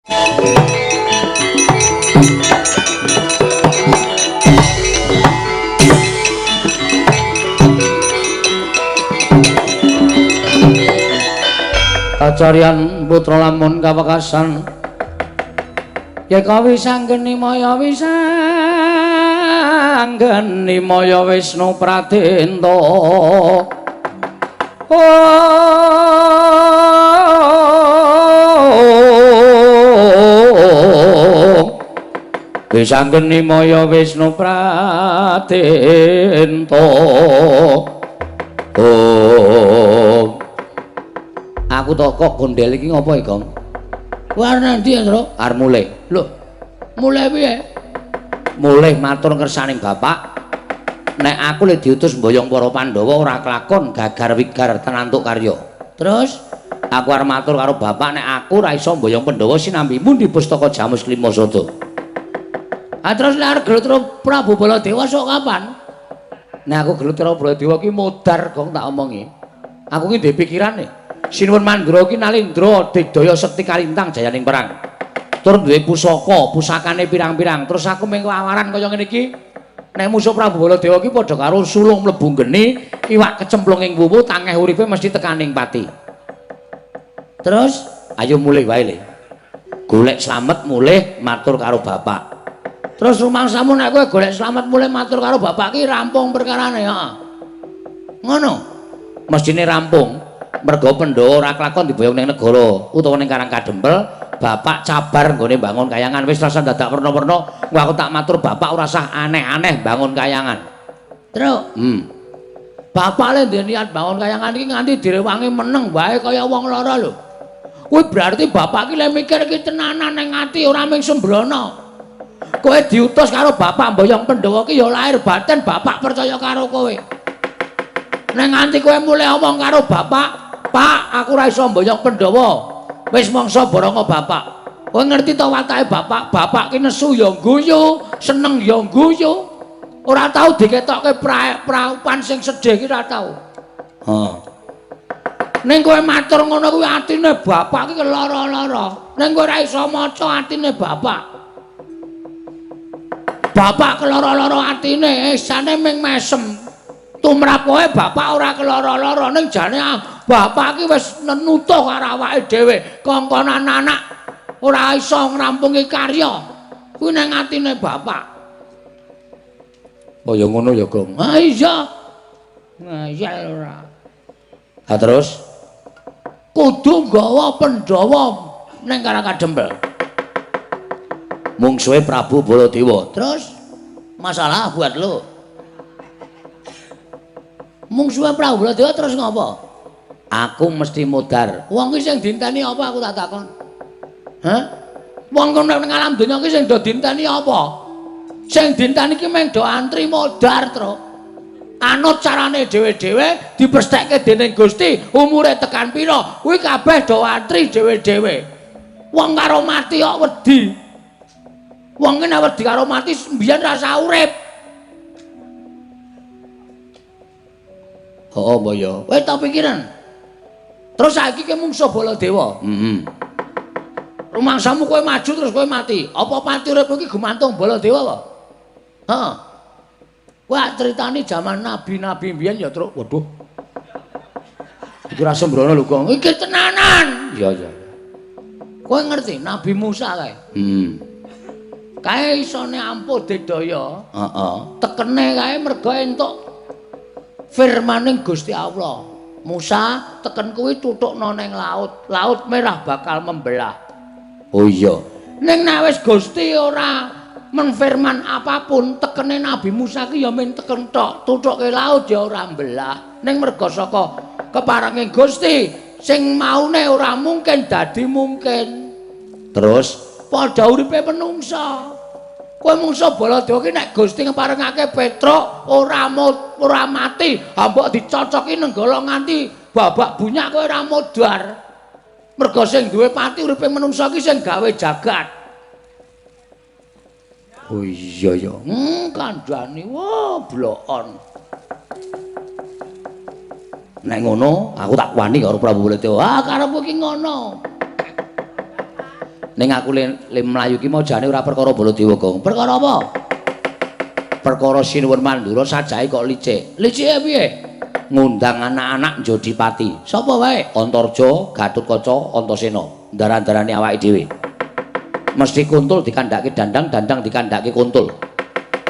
Kacarian putra lamun kawekasan ya kawisanggeni maya wisanggeni maya Wisnu Pradenta. Wisanggeni maya Wisnu Pradenta. Oh. Aku tok kok gondel iki ngopo iki, Gong? Kowe arep nang ndi, Tru? Arep mulih. Lho, mulih piye? Mulih matur ngersaning bapak. Nek aku le diutus mboyong para Pandhawa ora kelakon gagar wigar tenantuk karya. Terus aku arep matur karo bapak nek aku ora iso mboyong Pandhawa sinambi mundi pustaka Jamus Klima Sada. Ah terus lek arep gelut karo Prabu Baladewa sok kapan? Nek aku gelut karo Baladewa ki modar, Gong, tak omongi. Aku ki ndek pikirane. Sinuwun Mandura ki Nalindra digdaya sekti kalintang jayaning perang. Tur duwe pusaka, pusakane pirang-pirang. Terus aku mung wawaran kaya ngene iki. Nek musuh Prabu Baladewa ki padha karo sulung mlebu geni, iwak kecemplung ing wuwu, tangeh uripe mesti tekaning pati. Terus ayo mulih wae le. Golek slamet mulih matur karo bapak. Terus rumangsamu nek kowe golek slamet mulih matur karo bapak ki rampung perkarane, heeh. Ngono. Mestine rampung. Mergo Pandhawa ora kelakon diboyong ning negara utawa ning Karang Kadempel, bapak cabar nggone bangun kayangan wis rasa dadak werna-werna. Aku tak matur bapak ora usah aneh-aneh bangun kayangan. Truk. Bapak le ndek niat bangun kayangan iki nganti direwangi meneng wae kaya wong lara lho. Kuwi berarti bapak iki le mikir iki tenanan ning ati ora mung sembrono. Kowe diutus karo bapak mboyong Pandhawa ki ya lahir batin bapak percaya karo kowe. Nek nganti kowe mulih omong karo bapak, "Pak, aku ora iso mboyong Pandhawa." Wis mangsa borongo bapak. Kowe ngerti to watake bapak? Bapak ki nesu ya guyu, seneng ya guyu. Ora tau diketokke praupan sing sedih ki ora tau. Heeh. Ning kowe matur ngono kuwi atine bapak ki lara-lara. Ning kowe ora iso maca atine bapak. Bapak kelara-lara atine, esane ming mesem. Tumrap kowe bapak ora kelara-lara ning jane bapak ki wis nenutuh karo awake dhewe, kongkonan anak ora iso ngrampungi karya. Kuwi nang atine bapak. Oh ya ngono ya, Gong. Ha iya. Ngeyel ora. Ha terus kudu nggawa Pandhawa ning Karang Kadempel. Mungsuhe Prabu Baladewa. Terus masalah buat lo. Mungsuhe Prabu Baladewa terus ngopo? Aku mesti modar. Wong ki sing dinteni apa aku tak takon? Hah? Wong kono ning alam donya ki sing do dinteni apa? Sing dinteni ki mung do antri modar, Truk. Anut carane dhewe-dhewe dipesthekke dening Gusti, umure tekan pira, kuwi kabeh do antri dhewe-dhewe. Wong karo mati kok wedi. Wong ki nek wedi karo mati mbiyen rasa urip. Heeh, mbok ya. Kowe tak pikiran. Terus saiki ki mungsuh Baladewa. Heeh. Rumangsamu kowe maju terus kowe mati. Apa pati uripmu iki gumantung Baladewa apa? Heeh. Wah, critane jaman nabi-nabi mbiyen ya, Truk. Waduh. Iki ra sembrono lho, Gong. Iki tenanan. Iya, iya. Kowe ngerti Nabi Musa kae? Heeh. Kae isone ampuh digdaya. Heeh. Tekene kae mergo entuk firmaning Gusti Allah. Musa teken kuwi tutukna ning laut. Laut merah bakal membelah. Oh iya. Ning nek wis Gusti ora menfirman apapun, tekene Nabi Musa ki ya men teken tok, tutuke laut ya ora mbelah. Ning mergo saka keparenge Gusti sing maune ora mungkin dadi mungkin. Terus padha uripe menungsa. Kowe mungsa Baladewa ki nek Gusti ngeparengake Petruk ora mati, mbok dicocoki nenggala nganti babak bunyak kowe ora modar. Mergo sing duwe pati uripe menungsa ki sing gawe jagat. Oh iya ya. Kandhani wah blokon. Nek ngono aku tak wani karo Prabu Baladewa. Ah karepku ki ngono. Ning aku le mlayu ki mau jane ora perkara Baladewa, Gong. Perkara apa? Perkara Sinuwun Mandura sajae kok licik. Licike piye? Ngundang anak-anak njadi pati. Sapa wae? Antarja, Gatotkaca, Antasena. Ndaran-ndarani awake dhewe. Mesti kuntul dikandhake dandang, dandang dikandhake kuntul.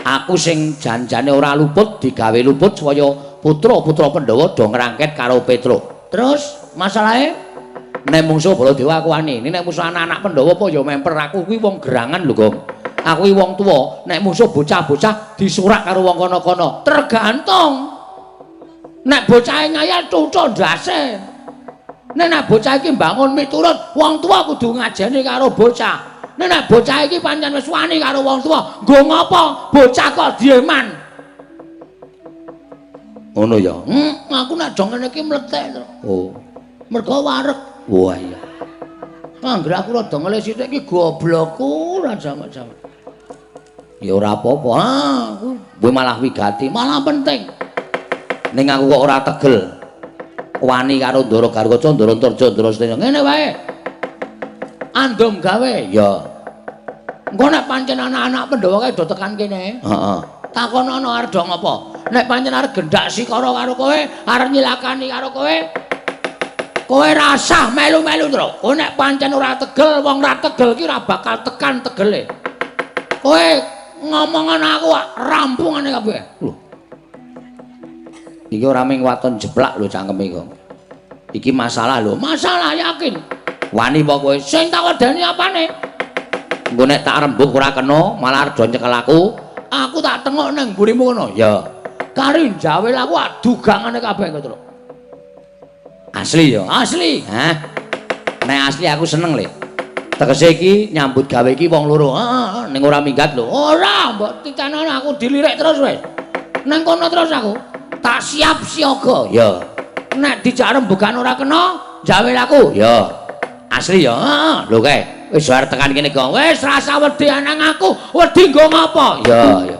Aku sing janjane ora luput digawe luput supaya putra-putra Pandhawa do ngrangket karo Petruk. Terus masalahe nek mungsuh Baladewa aku wani. Nek mungsuh anak-anak Pandhawa apa ya memper aku kuwi wong gerangan lho, Gong. Aku kuwi wong tuwa, nek mungsuh bocah-bocah disurak karo wong kono-kono. Tergantung. Nek bocahe ngayal cucuk ndase. Nek bocah iki mbangun miturut, wong tuwa kudu ngajeni karo bocah. Nek bocah iki pancen wis wani karo wong tuwa, nggo ngopo bocah kok dieman? Ngono ya. Aku nek do ngene iki mlethek to. Oh. Mergo wareg. Wah iya. Anggere aku rada ngelih sithik iki goblokku ora jamak-jamak. Ya ora apa-apa. Ah, kuwi malah wigati, malah penting. Ning aku kok ora tegel. Wani karo Ndara Garkaca, Ndara Antarja, Ndara Sena. Ngene wae. Andum gawe. Ya. Engko nek pancen anak-anak Pandhawa kae do tekan kene. Heeh. Takonono arep do ngapa? Nek pancen arep gendak sikara karo kowe, arep nyilakani karo kowe, kowe rasah melu-melu, Tru. Kowe nek pancen ora tegel, wong ora tegel ki ora bakal tekan tegele. Kowe ngomongan aku rampungane kabeh. Lho. Iki ora mung waton jeplak lho cangkeme kok. Iki masalah lho, masalah yakin. Wani apa kowe? Sing tak wedeni apane? Engko nek tak rembug ora kena, malah arep do nyekel aku. Aku tak tengok nang mburimu ngono. Ya. Kari njawel aku adugangane kabeh kok, Tru. Asli ya? Asli. Hah? Nek asli aku seneng le. Tegese iki nyambut gawe iki wong loro. Heeh, ning ora minggat lho. Ora, mbok titenono aku dilirik terus wis. Nang kono terus aku. Tak siap siaga. Ya. Nek dijak rembugan ora kena, njawel aku. Ya. Asli ya. Heeh. Lho kae, wis arep tekan kene kok. Wis rasa wedi nang aku. Wedi nggo ngapa? Ya, ya.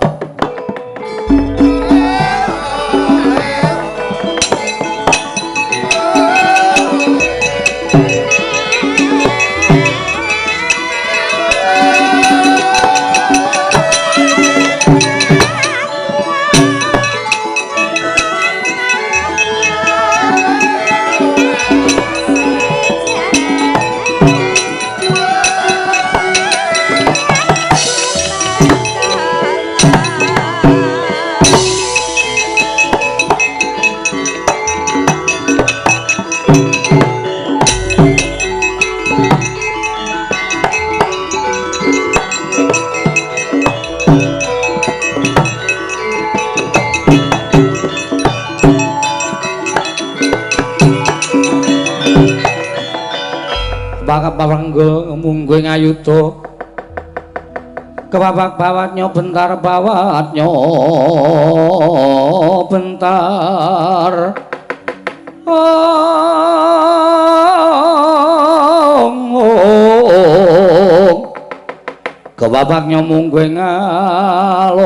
Papanggul mungguh ngayuda kebabak bawatnya bentar bawatnya bentar ong kebabaknya mungguh ngalogo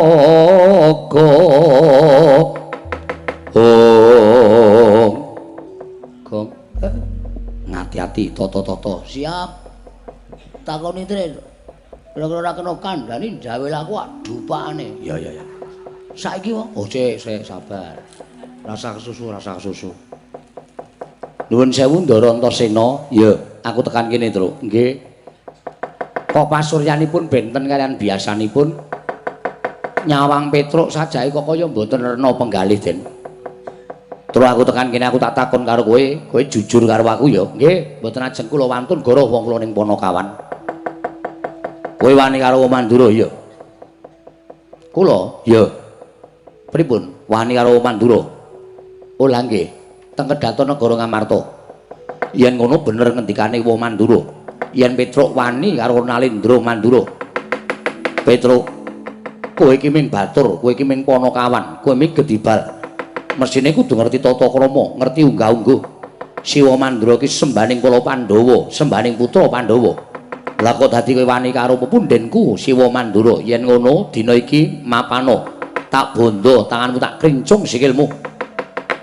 ong gong. Hati-hati, toto-toto. Siap. Takoni tre. Kira-kira ora kena kandhani njawel aku dupane. Ya ya ya. Saiki wae. Oh, sik, sik, sabar. Rasa kesusu, rasa kesusu. Nuwun sewu Ndara Antasena. Ya, aku tekan kene, Tru. Nggih. Kok pasuryanipun benten kalian biasanipun nyawang Petruk sajae kok kaya mboten rena penggalih, Den. Terus aku tekan kene aku tak takon karo kowe, kowe jujur karo aku ya. Nggih, mboten ajeng kula wantun goroh wong kula ning Panakawan. Kowe wani karo wong Mandura ya? Kula? Ya. Pripun? Wani karo wong Mandura? Oh lha nggih, teng Kedaton Negara Ngamarta. Yen ngono bener ngendikane wong Mandura. Yen Petruk wani karo Nalendra Mandura. Petruk, kowe iki ming batur, kowe iki ming Panakawan, kowe ming gedibal. Mesthine kudu ngerti tata krama, ngerti unggah-ungguh. Siwa Mandura ki sembaning para Pandhawa, sembaning putra Pandhawa. Lah kok dadi kowe wani karo pepundhenku Siwa Mandura? Yen ngono dina iki mapana, tak bondo tanganmu tak krincung sikilmu.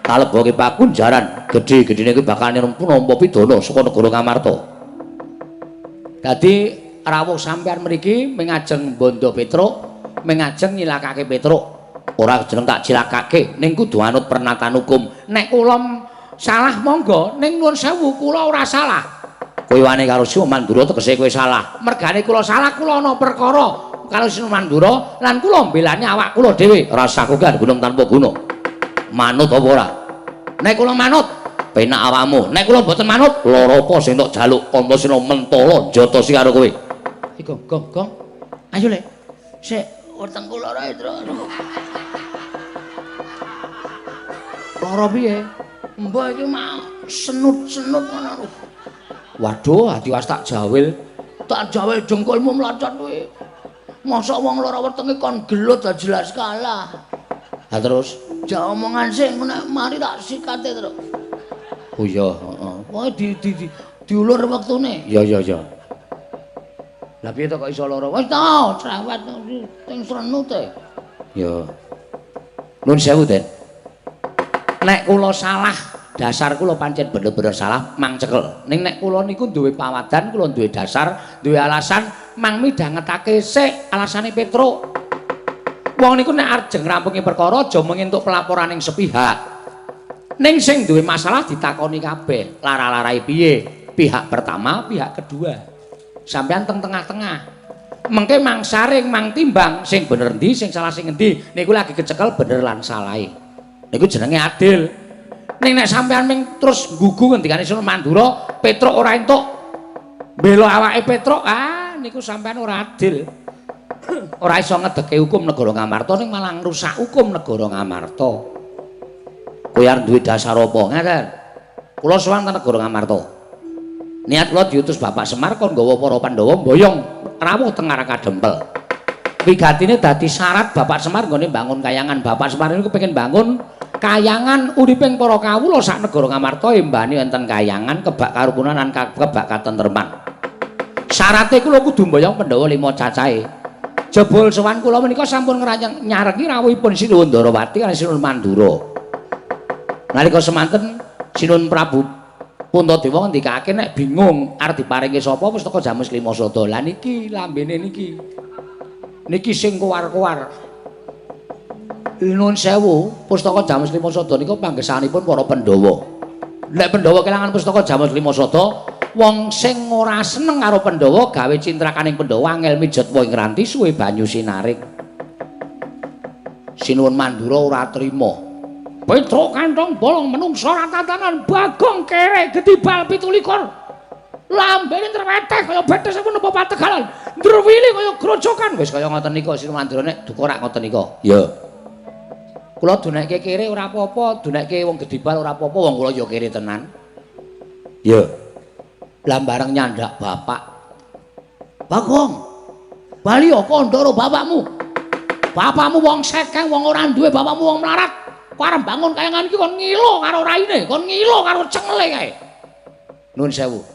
Tak leboke pakunjaran, gedhe-gedhene kuwi bakal nampa pidana saka negara Ngamarta. Dadi Rawuh sampean mriki mengajeng bondo Petruk, mengajeng nyilakake Petruk. Ora jeneng tak cilakake, ning kudu anut pernatan hukum. Nek kula salah monggo, ning nuwun sewu kula ora salah. Kowe wani karo Sinuwun Mandura tegese kowe salah. Mergane kula salah, kula ana perkara karo Sinuwun Mandura lan kula mbelani awak kula dhewe. Rasaku kan gunung tanpa guna. Manut apa ora? Nek kula manut, penak awakmu. Nek kula mboten manut, lara apa sing tok jaluk Antasena mentala njatosi karo kowe. Gong gong gong. Ayo le. Sik wetengku lara e, Tru. Lara piye? Mbah iki mau senut-senut ngono. Waduh, ati was tak jawil. Tak jawil dengkulmu mlocot kuwi. Mosok wong lara wetenge kon gelut jelas kalah. Lah terus jak omongan sik nek mari tak sikate, Tru. Oh iya, heeh. Pokoke di diulur wektune. Iya iya iya. Lah piye to kok iso lara? Wis to, cerewet sing srenut e. Ya. Nuwun sewu, Den. Nek kula salah, dasar kula pancen bener-bener salah mang cekel. Ning nek kula niku duwe pawadan, kula duwe dasar, duwe alasan mang midhangetake sik alasane Petruk. Wong niku nek arep ngrampungi perkara aja mung entuk pelaporaning sepihak. Ning sing duwe masalah ditakoni kabeh, lara-larae piye? Pihak pertama, pihak kedua. Sampeyan teng tengah-tengah. Mengke mang saring, mang timbang sing bener endi, sing salah sing endi, niku lagi kecekel bener lan salahe. Niku jenenge adil. Ning nek sampeyan ming terus nggugu ngendikane Sinuwun Mandura, Petruk ora entuk mbela awake Petruk, ah niku sampeyan ora adil. Ora iso ngedeke hukum negara Ngamarta ning malah ngrusak hukum negara Ngamarta. Kowe arep duwe dasar apa? Ngaten. Kula sowan teng negara Ngamarta. Niat kula diutus Bapak Semar kon nggawa para Pandhawa mboyong rawuh teng Kadempel. Wigatine dadi syarat Bapak Semar nggone mbangun kayangan. Bapak Semar niku kepengin bangun kayangan uriping para kawula sak negara Ngamarta embane wonten kayangan kebak karukunan lan kebak katentreman. Syarate kula kudu mboyong Pandhawa 5 cacahe. Jebul sowan kula menika sampun nyarengi rawuhipun Sinuwun Ndarawati lan Sinuwun Mandura. Nalika semanten Sinuwun Prabu Puntadewa ngendikake nek bingung arep diparingi sapa pustaka Jamus Lima Sada. Lah niki lambene niki. Niki sing kowar-kowar. Nuwun sewu, pustaka Jamus Lima Sada niku panggesanipun para Pandhawa. Nek Pandhawa kelangan pustaka Jamus Lima Sada, wong sing ora seneng karo Pandhawa gawe cintrakaning Pandhawa angel mijet ing ranti suwe banyu sinaring. Sinuwun Mandura ora trima. Petruk kantong bolong menungsa ratatanan Bagong kere gedibal 27. Lambene treweteh kaya betes pun apa pategalan. Ndrewili kaya grojokan. Wis kaya ngoten nika Sinuwun Mandura nek duka rak ngoten nika. Ya. Kula dunekke kere ora apa-apa, dunekke wong gedibal ora apa-apa, wong kula ya kere tenan. Ya. Lah bareng nyandak bapak. Bagong. Bali ya kandha karo bapakmu. Bapakmu wong sekeng, wong ora duwe, bapakmu wong melarat. Kok arep bangun kayangan iki kon ngilo karo raine, kon ngilo karo cengele kae. Nuwun sewu.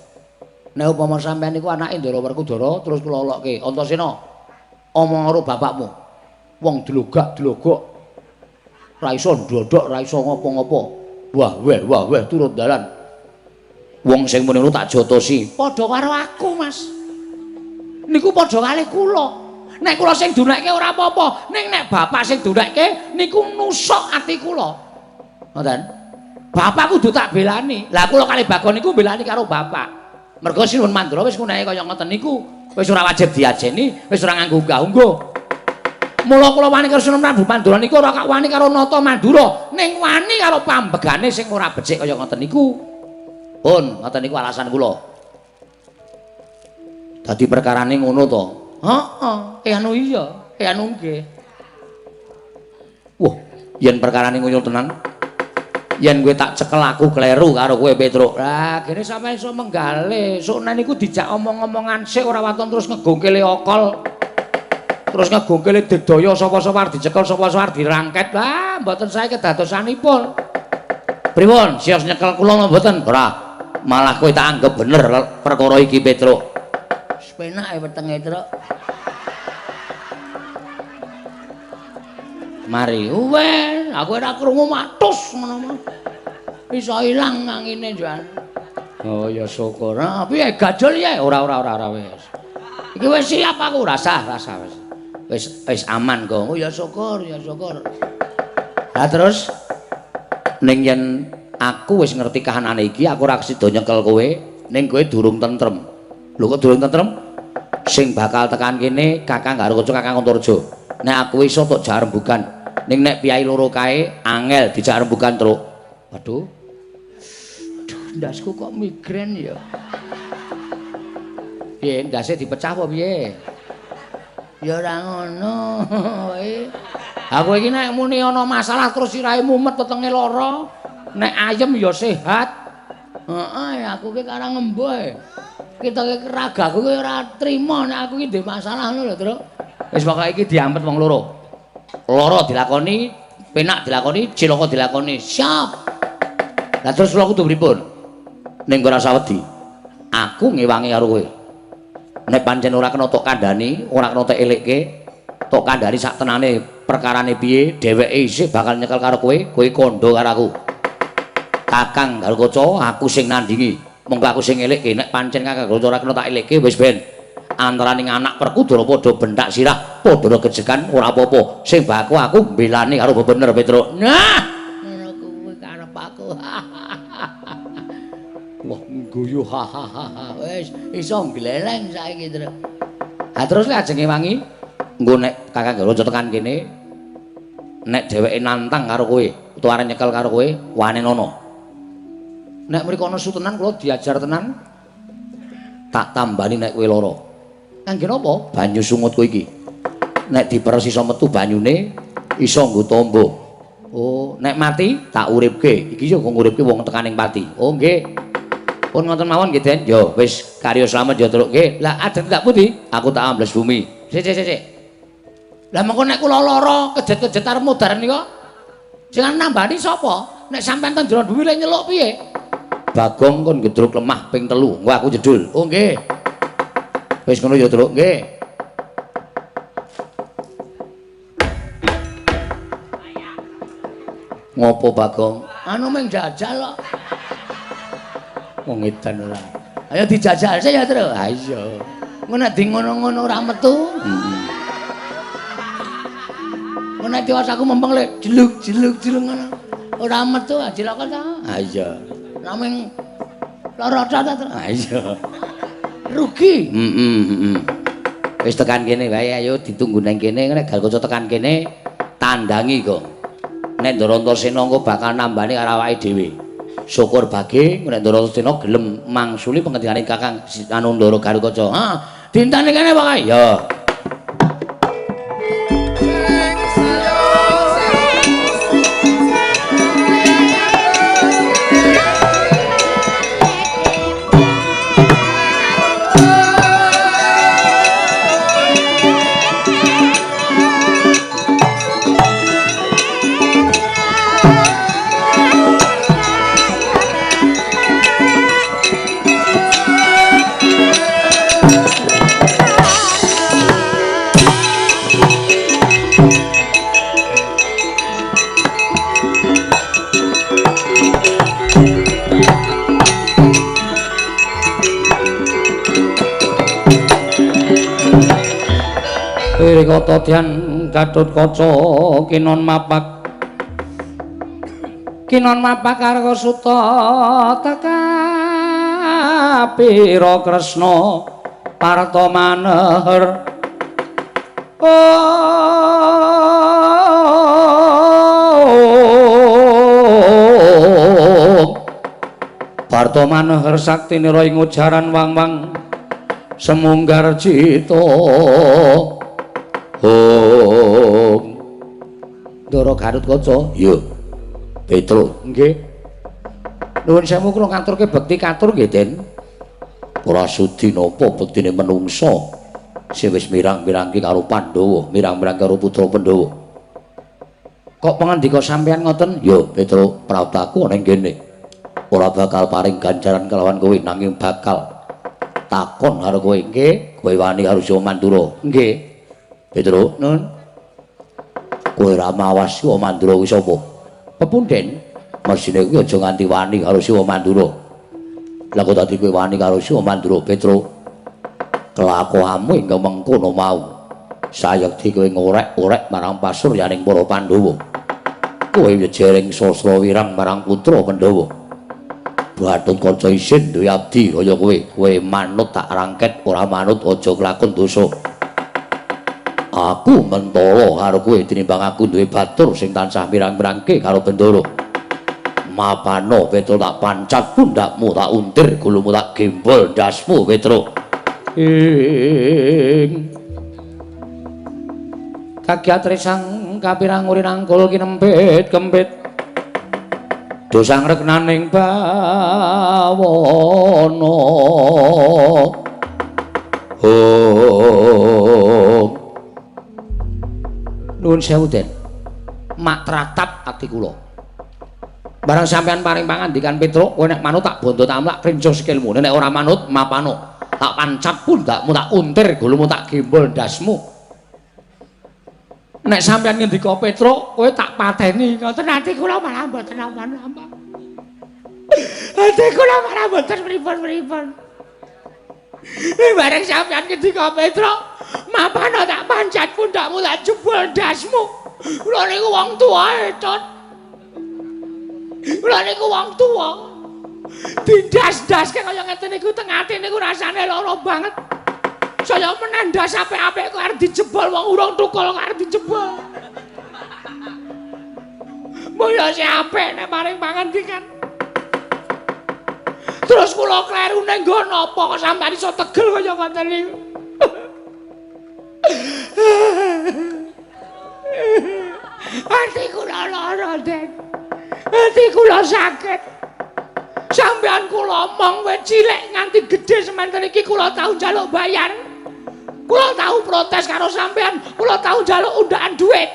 Nek upama sampean niku anake Ndara Werkudara terus kula lokke, Antasena omong karo bapakmu. Wong dlogak-dlogok. Ra iso ndodhok, ra iso ngopo-ngopo. Wah weh, wah weh turut dalan. Wong sing muni ngono tak jotosi. Padha karo aku, Mas. Niku padha kalih kula. Nek kula sing dunekke ora apa-apa, ning nek bapak sing dunekke niku nusuk ati kula. Ngoten. Bapak kudu tak belani. Lah kula kalih Bagong niku belani karo bapak. Mergo Sinuwun Mandura wis ngunehi kaya ngoten niku, wis ora wajib diajeni, wis ora nganggo unggah-ungguh. Mula kula wani karo Sinuwun Prabu Mandura niku ora kak wani karo Nata Mandura, ning wani karo pambegane sing ora becik kaya ngoten niku. Pun, ngoten niku alasan kula. Dadi perkarane ngono to. Heeh, anu iya, anu nggih. Wah, yen perkarane ngono tenan. Yen kowe tak cekel aku kleru karo kowe Petruk. Lah, gene sampeyan iso menggale. Sukne niku dijak omong-omongan sik ora waton terus ngegongkele okol. Terus ngegongkele digdaya sapa-sapa arep dicekel sapa-sapa arep dirangket. Lah, mboten sae kedadosanipun. Pripun? Sios nyekel kula napa mboten? Ora. Malah kowe tak anggap bener perkara iki Petruk. Penake wetenge, Truk. Mari, wes, aku ora krungu matus ngono mah. Iso ilang angine jan. Oh ya syukur. Ah, piye gajul ya? Ora ora ora ora wis. Iki wis siap aku, rasah wis. Wis aman kok. Oh ya syukur, ya syukur. Lah terus ning yen aku wis ngerti kahanane iki, aku ora sida nyekel kowe, ning kowe durung tentrem. Lho kok durung tentrem? Sing bakal tekan kene Kakang Garukaca, Kakang Antarja. Nek aku iso tok jak rembugan. Ning nek piyai loro kae angel dijak rembugan, Truk. Waduh. Duh, ndasku kok migrain ya. Piye ndase dipecah apa piye? Ya ora ngono wae. Aku iki nek muni ana masalah terus sirahe mumet wetenge lara, nek ayem ya sehat. Heeh, aku iki karang ngemboh. Kita iki ragaku ki ora trima nek aku iki ndek masalah ngono lho, Truk. Wis pokoke iki diampet wong loro. Lara dilakoni, penak dilakoni, cilaka dilakoni. Siap. Lah terus kula kudu pripun? Ning ora usah wedi. Aku ngewangi karo kowe. Nek pancen ora kena tok kandhani, ora kena tok elekke, tok kandhani sak tenane perkarane piye, dheweke isih bakal nyekel karo kowe, kowe kandha karo aku. Kakang Garukaca, aku sing nandingi. Monggo aku sing elekke, nek pancen Kakang Garukaca ora kena tak elekke wis ben. Antarane anak Werkudara padha bentak sirah, padha gejekan ora apa-apa. Sing baku aku mbelani karo bener Petruk. Nah, ngono kuwi karep aku. Wah, guyu hahaha. Wis iso gleleng saiki, Truk. Ha terus lek ajeng ngewangi, engko nek Kakang Garukaca tekan kene, nek dheweke nantang karo kowe, utawa arep nyekel karo kowe, wanenono. Nek mriko ana su tenan kula diajar tenan, tak tambani nek kowe lara. Kangge napa? Banyu sungutku iki. Nek diperes iso metu banyune, iso nggo tombo. Oh, nek mati tak uripke. Iki yo nguripke wong tekaning pati. Oh, nggih. Pun ngoten mawon nggih, Den. Yo wis karya slamet ya, Truk. Nggih. Lah ajeng tak pundi? Aku tak ambles bumi. Sik sik sik. Lah mengko nek kula lara kejet-kejet arep mudhar nika, sing nambani sapa? Nek sampean ten jero bumi lek nyeluk piye? Bagong kon gedruk lemah ping 3. Engko aku jedul. Oh nggih. Wis ngono ya, Truk. Nggih. Ngopo Bagong? Anu mung jajal kok. Wong edan ora. Ayo dijajal sik ya, Truk. Ha iya. Engko nek di ngono-ngono ora metu. Heeh. Engko nek tiwas aku mempeng lek jeluk-jeluk-jeluk ngono. Ora metu cilaka ta. Ha iya. Naming lara ta, Truk. Ha iya. Rugi. Heeh, heeh. Wis tekan kene wae, ayo ditunggu nang kene. Nek Garukaca tekan kene tandangi kok. Nek Ndara Antasena engko bakal nambani karo awake dhewe. Syukur bage nek Ndara Antasena gelem mangsuli pengendikane Kakang anu Ndara Garukaca. Ha, dintani kene pokoke. Ya. Wirikata dyan Gatotkaca kinon mapak kinon mapak Karkasuta tekapira Kresna Parta maneher. Parta maneher saktinira ing ujaran wang-wang semunggar cita. Om Ndara Gatotkaca. Iya. Petruk. Nggih. Nuwun sewu kula ngaturke bekti katur nggih, Den. Ora sudi napa bektine menungsa sing wis mirang-mirangke karo Pandhawa, mirang-mirangke karo putra Pandhawa. Kok pangandika sampeyan ngoten? Ya, Petruk, praptaku ana ing kene. Ora bakal paring ganjaran kelawan kowe nanging bakal takon karo kowe. Nggih, kowe wani karo Siwa Mandura. Nggih. Petruk, nun. Kowe ora mawas Siwa Mandura kuwi sapa? Pepunden? Mesine kuwi aja nganti wani karo Siwa Mandura. Lah kok dadi kowe wani karo Siwa Mandura, Petruk? Kelakuanmu ingkang mengkono mau. Sayekti kowe ngorek-orek marang pasuryaning para Pandhawa. Kowe jering sastra wirang marang putra Pandhawa. Gathotkaca isin duwe abdi kaya kowe. Kowe manut tak rangket, ora manut aja kelakon dosa. Aku mentala karo kowe tinimbang aku duwe batur sing tansah mirang-mirangke karo Bendara. Mapano Petro tak pancat pundakmu, tak untir gulumu, tak gembol ndasmu Petro. Ing kagiat resang kapirang urinangkul kinempit kempit dosang reknaning bawana. Oh. Nuwun sewu Den. Mak tratap ati kula. Barang sampean paring pangandikan Petruk, kowe nek manut tak bondo tamlak krinco sikilmu. Nek ora manut mapano. Tak pancat pundakmu, tak untir gulumu, tak gembol ndasmu. Nek sampean ngendika Petruk, kowe tak pateni. Ngoten ati kula malah mboten napa-napa. Ati kula malah mboten pripun-pripun. Bareng sampean ngendika Petruk, mapano tak pancat pundakmu, tak jebol ndasmu. Kula niku wong tuwa, Tut. Kula niku wong tuwa. Dindas-ndaske kaya ngeten niku teng ati niku rasane lara banget. Saya menendas apik-apik kok arep dijebol wong urung tukul kok arep dijebol. Mbok ya sing apik nek paring pangandikan. Terus kula klerune nggo napa kok sampeyan iso tegel kaya ngoten niku. Ati kula lara, Den. Ati kula sakit. Sampeyan kula omong wit cilik nganti gedhe semanten iki kula tau njaluk bayar. Kula tau protes karo sampeyan, kula tau njaluk undaan dhuwit.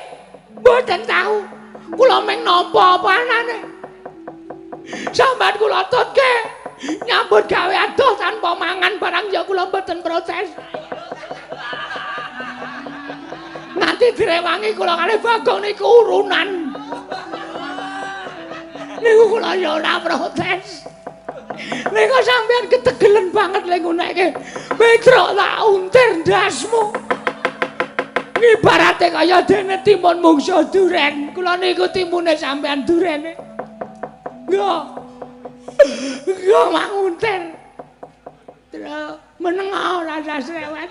Mboten tau. Kula mung nampa apa anane. Sampeyan kula tutke nyambut gawe adoh tanpa mangan barang ya kula mboten protes. Nganti direwangi kula kalih Bagong niku urunan. Niku kula ya ora protes. Niku sampeyan ketegelen banget lek ngunekke. Petruk tak untir ndasmu. Ibarate kaya dene timun mungsuh duren. Kula niku timune sampeyan durene. Nggo. Nggo manguntir. Terus meneng ora usah srewet.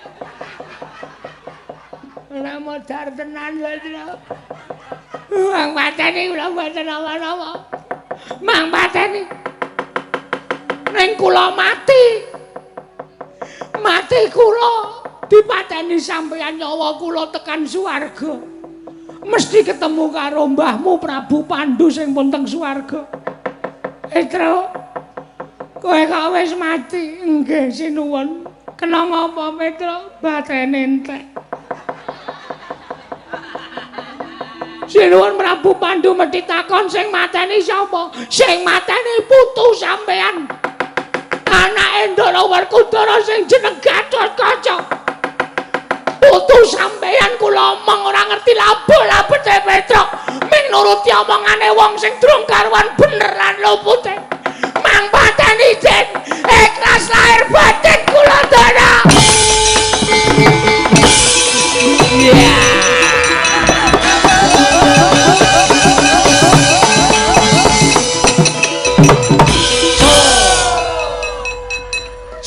Ora modar tenan lho, Tru. Mang pateni kula mboten napa-napa. Mang pateni. Ning kula mati. Mati kula dipateni sampeyan nyawa kula tekan swarga. Mesti ketemu karo mbahmu Prabu Pandu sing pun teng swarga. Tru, kowe kok wis mati? Nggih, sinuwun. Kena ngapa, Petro? Batene entek. Sinuwun Prabu Pandu mesti takon sing mateni sapa? Sing mateni putu sampean. Anake Ndara Werkudara sing jeneng Gathotkaca. Putu sampean kula omong ora ngerti labuh-labete Petruk. Ming nuruti omongane wong sing durung karuan bener lan lupute. Mang pateni Den, ikhlas lahir batin kula dana. Yeah.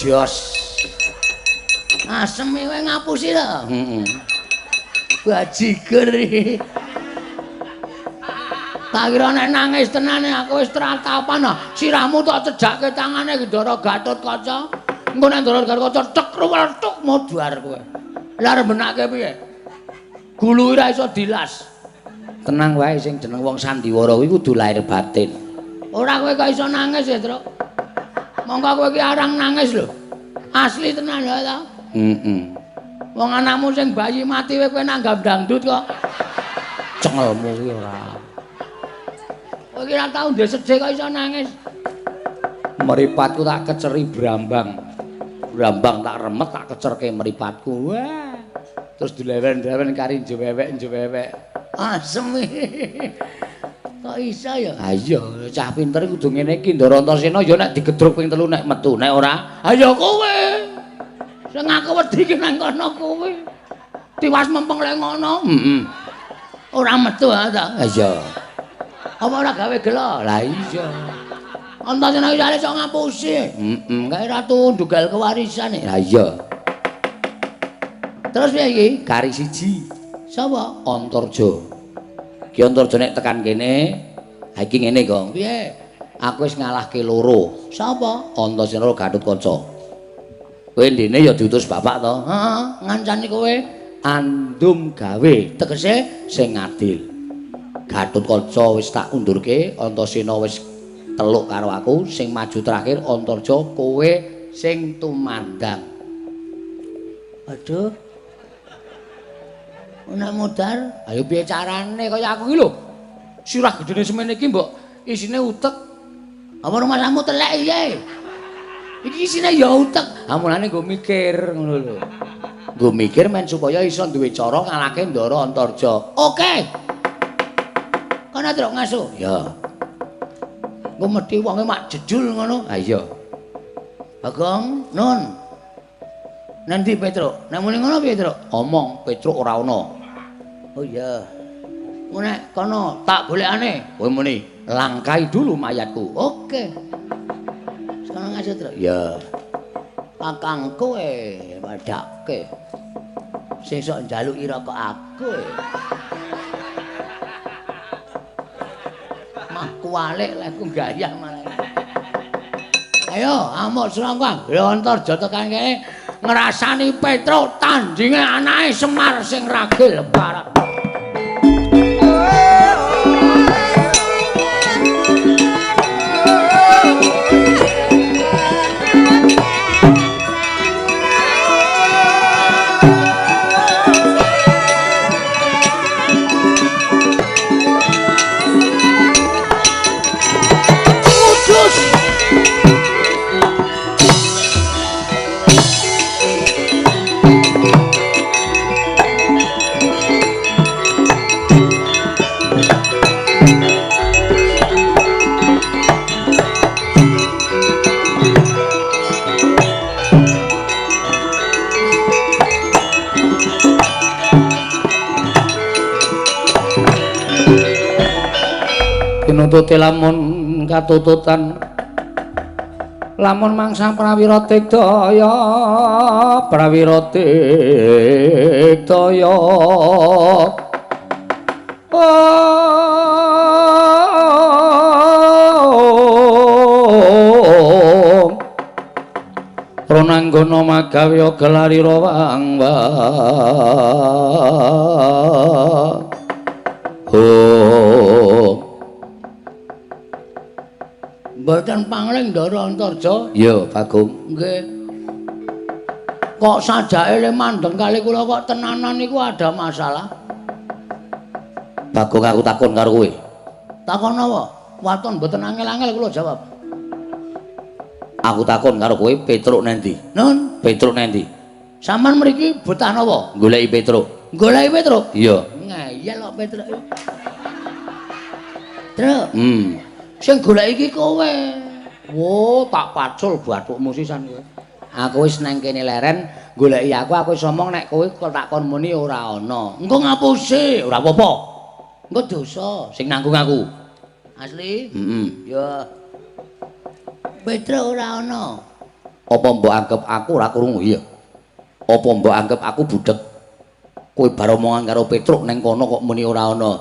Jos. Asem kowe ngapusi to? Heeh. Bajigur iki. Tak kira nek nangis tenane aku wis tratapan. Sirahmu tak cedhakke tangane ki Ndara Gathotkaca. Engko nek Ndara Gathotkaca tek ruweltuk modar kowe. Lah arep benake piye? Gulu ora iso dilas. Tenang wae sing jeneng wong sandiwara kuwi kudu lahir batin. Ora kowe kok iso nangis ya, Truk. Monggo kowe iki arang nangis lho. Asli tenan lho ta? Heeh. Wong anakmu sing bayi mati kowe nanggap dangdut kok. Cengelmu kuwi ora. Kowe iki ora tau ndek sedih kok iso nangis. Mripatku tak keceri brambang. Brambang tak remet tak kecerke mripatku. Wah. Terus dilewen-lewen kari njewewek-njewewek. Asem. Kok iso ya? Ha iya, cah pinter kudu ngene iki Ndara Antasena ya nek digedruk ping 3 nek metu, nek ora, ha ya kowe. Sing aku wedi ki nang kono kuwi. Tiwas mempeng lek ngono. Heeh. Ora metu ha ta? Iya. Apa ora gawe gelo? Lah iya. Antasena iki iso ngapusi. Heeh. Kae ratu ndugal kewarisan. Lah iya. Terus piye iki? Kari siji. Sapa? Antarja. Ki Antarja nek tekan kene, ha iki ngene, Gong. Piye? Aku wis ngalahke loro. Sapa? Antasena karo Gatotkaca. Kowe ndene ya diutus bapak to? Heeh, ngancani kowe andum gawe tegese sing adil. Gatotkaca wis tak undurke, Antasena wis teluk karo aku, sing maju terakhir Antarja, kowe sing tumandang. Aduh. Nek mudar, ayo piye carane kaya aku iki lho. Sirah gedene semene iki mbok isine utek. Apa rumahmu telek piye? Iki isine ya utek. Ha mulane nggo mikir ngono lho. Nggo mikir men supaya iso duwe cara ngalahke Ndara Antarja. Oke. Kono truk ngaso. Ya. Engko mesti wonge mak jejul ngono. Ha iya. Bagong, Nun. Nanti Petruk, nek muni ngono piye, Truk? Omong Petruk ora ana. Oh iya. Nek kono tak golekane. Kowe muni langkai dulu mayatku. Oke. Sekarang ngaso, Truk. Ya. Kakangku padake. Sesuk njaluki rokok aku. Mah kuwalik lek ku gayah malah. Ayo, amuk Srangkang, Antarja tekan kene ngrasani Petruk tandinge anake Semar sing ragil parah. Pinututi lamun katututan lamun mangsa prawira tikdaya prawira tikdaya Ronanggana magawe gelarira wang oh. Mboten pangling Ndara Antarja. Iya, Bagong. Nggih. Kok sajake le mandeng kali kula kok tenanan niku ada masalah? Bagong aku takon karo kowe. Takon apa? Waton mboten angel-angel kula jawab. Aku takon karo kowe, Petruk nendi? Nun, Petruk nendi? Sampeyan mriki betah napa? Goleki Petruk. Goleki Petruk? Iya. Ngeyel kok Petruk. Truk. Sing golek iki kowe. Wo, tak pacul bathukmu sisan kowe. Aku wis nang kene leren goleki aku wis omong nek kowe kok tak kon muni ora ana. Engko ngapusi, ora apa-apa. Engko dosa sing nanggung aku. Asli? Heeh. Ya. Petruk ora ana. Apa mbok anggap aku ora krungu? Iya. Apa mbok anggap aku budhek? Kowe bar omongan karo Petruk nang kono kok muni ora ana.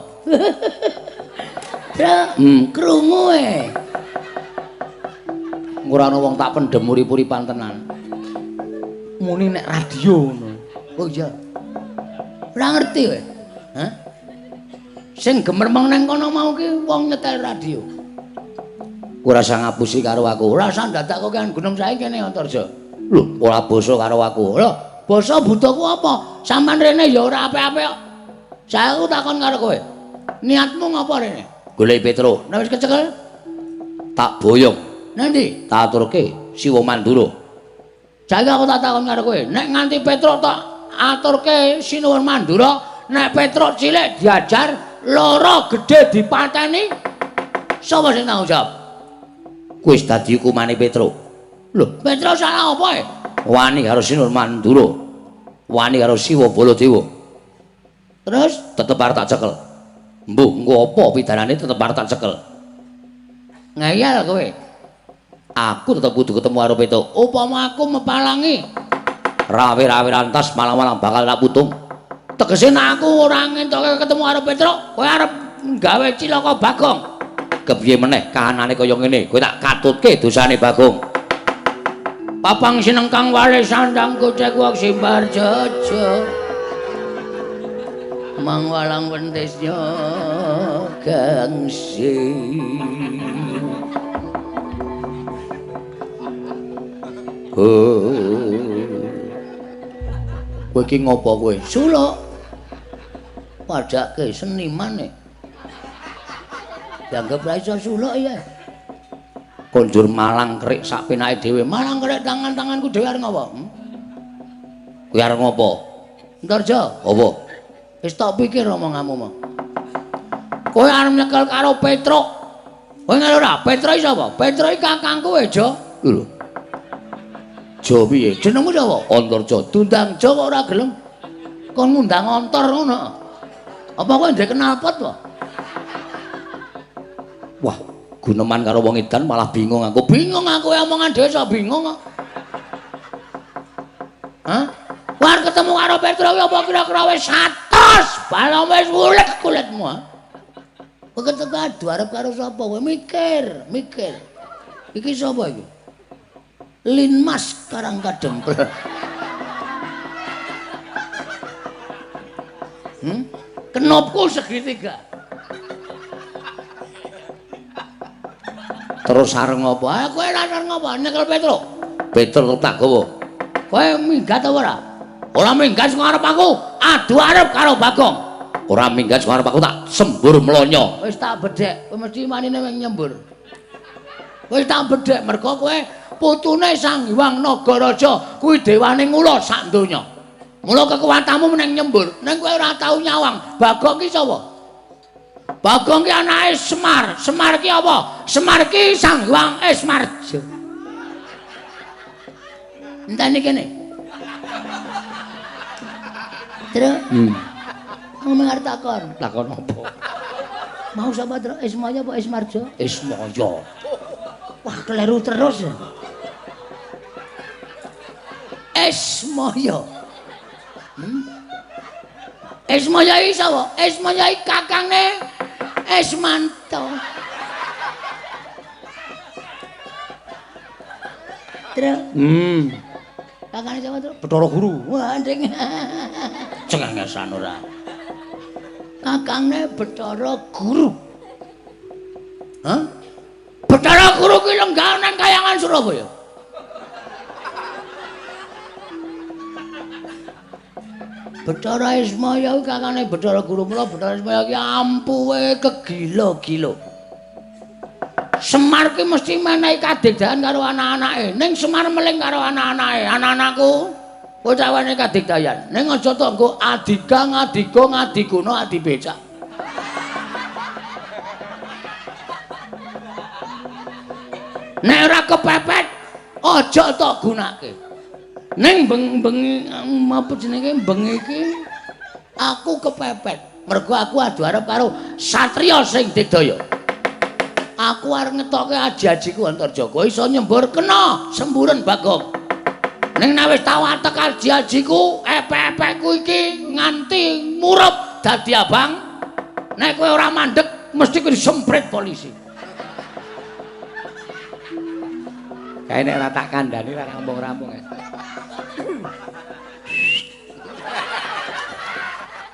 Truk, krungu e. Ora ana wong tak pendhem urip-uripan tenan. Muni nek radio ngono. Oh iya. Ora ngerti kowe. Hah? Sing gemermeng nang kono mau ki wong nyetel radio. Ora usah ngapusi karo aku. Ora usah ndadak kok kan gunung sae kene Antarja. Lho, ora basa karo aku. Lho, basa butuhku apa? Sampeyan rene ya ora apik-apik kok. Saiki takon karo kowe. Niatmu ngapa rene? Goleki Petruk. Nek wis kecekel tak boyong. Nanti tak aturke Siwa Mandura. Saiki aku tak takon karo kowe, nek nganti Petruk tak aturke Sinuwun Mandura, nek Petruk cilik diajar, loro gedhe dipateni, sapa sing tanggung jawab? Kuwi wis dadi hukumane Petruk. Lho, Petruk salah apa e? Wani karo Sinur Mandura. Wani karo Siwa Baladewa. Terus tetep arep tak cekel. Mbuh, engko apa pidanane tetep arep tak cekel. Ngeyel kowe. Aku tetep kudu ketemu karo Petruk. Upama aku mepalangi rawe-rawe rantas malang-malang bakal tak putung. Tegese nek aku ora ngentoke ketemu karo Petruk, kowe arep gawe cilaka Bagong. Kepiye meneh kahanane kaya ngene, kowe tak katutke dosane Bagong. Papang sinengkang wale sandang gocek wong simbar jeje. Mangwalang wentisnya gangsi. Oh. Kowe iki ngopo kowe? Suluk. Padake senimane. Dianggep ra iso suluk ya. Konjur malang kerik sak penake dhewe. Malang kerik tangan-tanganku dhewe arep ngopo? Kowe arep ngopo? Antarja. Apa? Wis tak pikir omonganmu mau. Kowe arep nyekel karo Petruk. Kowe ngerti ora? Petruk iki sapa? Petruk iki kakangku e, Jo. Lho. Jo piye? Jenengmu sapa? Antarja. Diundang Jo kok ora gelem. Kon ngundang ontor ngono. Apa kowe ndek knalpot to? Wah, guneman karo wong edan malah bingung aku. Bingung aku omongan dhewe iso bingung kok. Hah? War ketemu karo Petruk apa kira-kira wis 100 balong wis ulet kulitmu. Kowe ketemu adu arep karo sapa kowe mikir, mikir. Iki sapa iki? Linmas Karang Kadempel. Kenopku segitiga. Terus arep ngopo? Ah, kowe ora arep ngopo? Nyekel Petruk. Petruk tak gawa. Kowe minggat apa ora? Ora minggat sing arep aku, adu arep karo Bagong. Ora minggat sing arep aku tak sembur mlonyo. Wis tak bedhek, kowe mesti manine wing nyembur. Wis tak bedhek mergo kowe putune Sang Hyang Nagaraja, kuwi dewane ngula sak donya. Mula kekuatanmu meneng nyembur, ning kowe ora tau nyawang. Bagong ki sapa? Bagong ki anake Semar. Semar ki apa? Semar ki Sang Hyang Esmarja. Enteni kene. Terus? Aku mengarep takon. Takon apa? Mau sapa, Tru? Ismaya apa Ismarja? Ismaya. Wah, keliru terus. Ismaya. Ismaya iki sapa? Ismaya iki kakange Ismanto. Terus? Kakane sapa, Tru? Bathara Guru. Wah, nding. Cengengesan ora. Kakange Bathara Guru. Hah? Bathara Guru ki lenggah nang kayangan Surabaya. Bathara Ismaya kuwi kakane Bathara Guru, mula Bathara Ismaya ki ampuhe kegila-gila. Semar ki mesti menehi kadigdayan karo anak-anake. Ning Semar meling karo anak-anake. Anak-anakku, kowe cawane kadigdayan. Ning aja tanggo adigang, adiga, ngadiguna, adibecak. Nek ora kepepet, aja tok gunake. Ning bengi apa jenenge bengi iki aku kepepet. Mergo aku adu arep karo satriya sing digdaya. Aku arep ngetoke aji-ajiku Antarja. Kowe iso nyembur kena semburen Bagong. Ning nek wis tau atek aji-ajiku, epek-epekku iki nganti murup dadi abang. Nek kowe ora mandeg mesti kowe disemprit polisi. Kae nek ora tak kandhani ora rampung-rampung.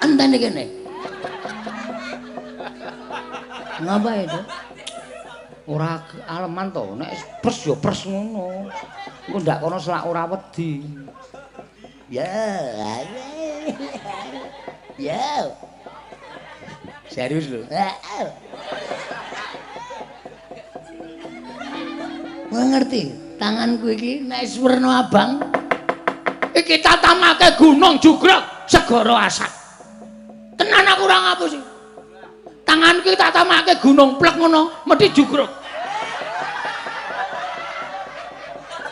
Enteni kene. Ngapa itu? Ora aleman to, nek pers ya pers ngono. Engko ndak kono selak ora wedi. Ya. Ya. Serius lho. Kowe ngerti, tanganku iki nek wis werna abang iki tatamake gunung jugrek segara asat. Tenan aku ora ngapusi. Tanganku iki tatamake gunung plek ngono, mesti jugrek.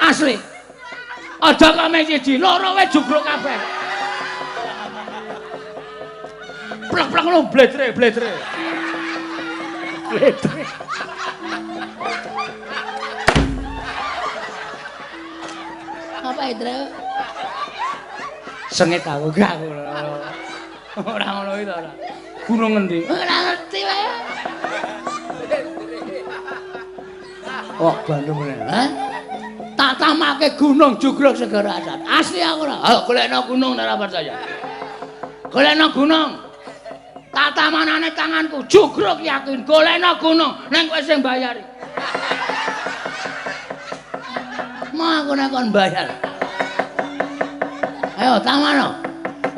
Asli. Aja kok mung siji, loro wis jugruk kabeh. Plek-plek ngono bledre, bledre. Bledre. Apa itu? Sengit aku gak aku. Ora ngono iki ta ora. Gunung ngendi? Ora ngerti wae. Oh, Bandung meneh. Hah? Tak tamake gunung jugruk segara asat. Asli aku ora. Ayo golekno gunung ora percaya. Golekno gunung. Tak tamanane tanganku jugruk yakin golekno gunung nang kowe sing bayari. Mau aku nek kon bayar. Ayo tamano.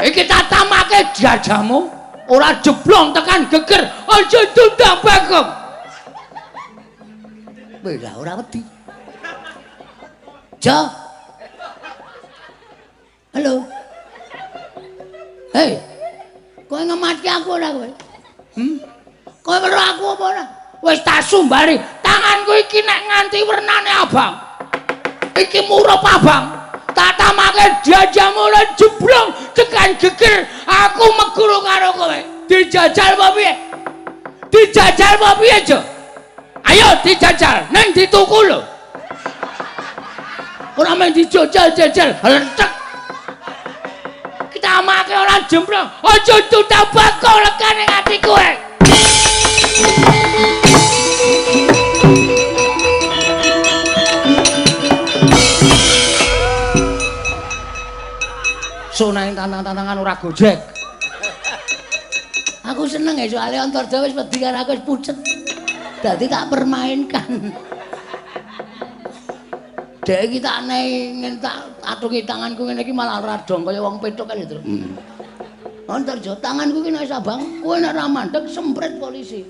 Iki tak tamake jajamu ora jeblong tekan geger aja tundang bagong. Wis lah ora wedi. Jo. Halo. Hei. Kowe ngematke aku ora kowe? Kowe weruh aku apa ora? Wis tak sumbari, tanganku iki nek nganti wernane abang. Iki murup abang. Tak tamake jajamu ora jeblong tekan geger, aku meguru karo kowe. Dijajal apa piye? Dijajal apa piye, Jo? Ayo dijajal, neng dituku lho. Ora mung dijajal-jajal, hlentek. Kita make ora jembrong, aja tutap bakul lekane ati kowe. Sonae tantang-tantangan ora gojek. Aku seneng ya soalnya Antarja wis wedi karo aku wis pucet. Dadi tak permainkan. Dek iki tak ngene tak atungi tanganku ngene iki malah ora dong kaya wong petuk kan itu. Antarja tanganku iki nek abang, kowe nek ora mandeg semprit polisi.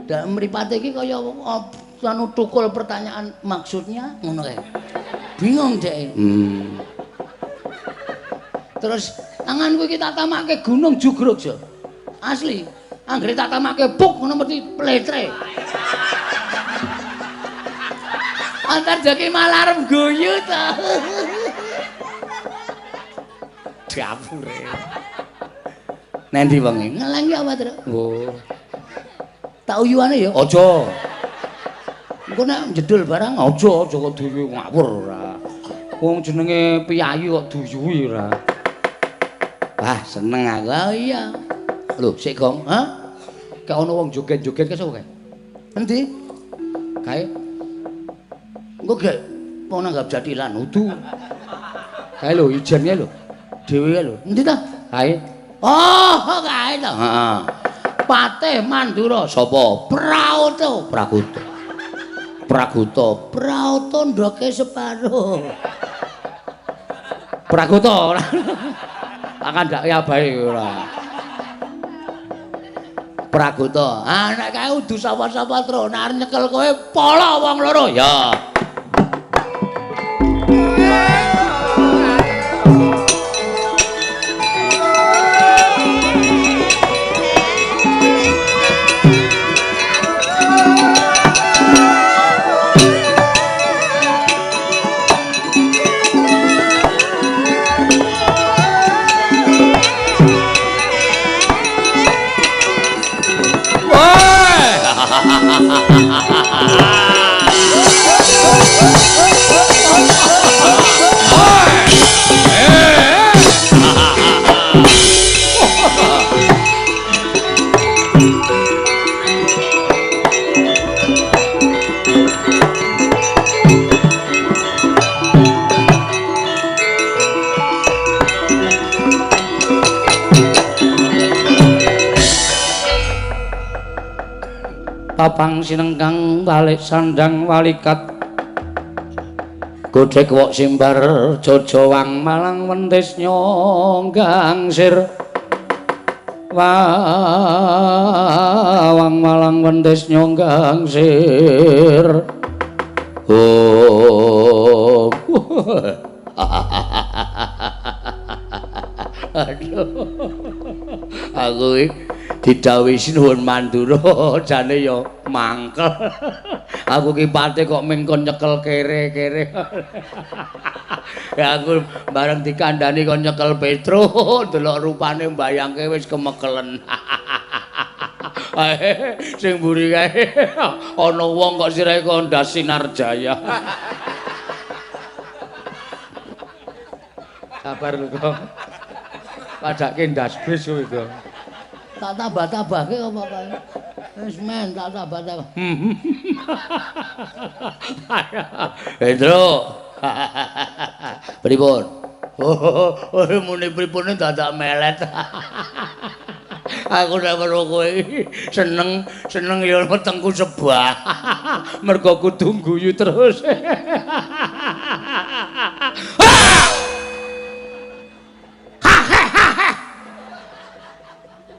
Dak mripate iki kaya anu tukul pertanyaan maksudnya ngono kae. Bingung dek. Terus tanganku iki tak tamake gunung jugruk jo. Asli. Anggere tak tamake puk ngono mesti pletre. Antarja ki malah arep guyu to. Dapure. Nendi wonge? Ngelang ya apa, Tru? Oh. Tak uyuane ya? Aja. Engko nek jedul barang aja, aja kok duyu ngawur ora. Wong jenenge piyayi kok duyuhi ora. Wah, seneng aku. Oh iya. Lho, sik Gong, ha? Kayak ana wong joget-joget kae sapa kae? Endi? Kae. Engko gek wong nanggap jathilan udu. Kae lho ijen kae lho. Dhewe kae lho. Endi ta? Kae. Oh, kae ta. Heeh. Patih Mandura sapa? Praoto. Pragoto. Pragoto. Praoto ndoke separo. Pragoto ora. Tak kandhake abahe ora. Pragoto. Ah nek kae udu sapa-sapa tru, nek arep nyekel kowe pala wong loro. Ya. Papang sinengkang balik sandang walikat godhek wok simbar jojowang malang wentis nyonggang sir wawang malang wentis nyonggang sir. Oh. Aduh, aku didhawuhi Sinuwun Mandura jane ya mangkel. Aku ki pate kok ming kon nyekel kere-kere. Ya aku bareng dikandani kon nyekel Petruk, delok rupane mbayangke wis kemekelen. Sing mburi kae ana wong kok sirahe kok ndas Sinar Jaya. Sabar lho kok. Padake ndas bis kowe kok. Tak tambah-tambahke apa kae? Wis men tak tambah-tambah. Petro. Pripun? Oh, muni pripune dadak melet. Aku nek weruh kowe seneng, seneng ya wetengku sebah. Mergo kudu guyu terus.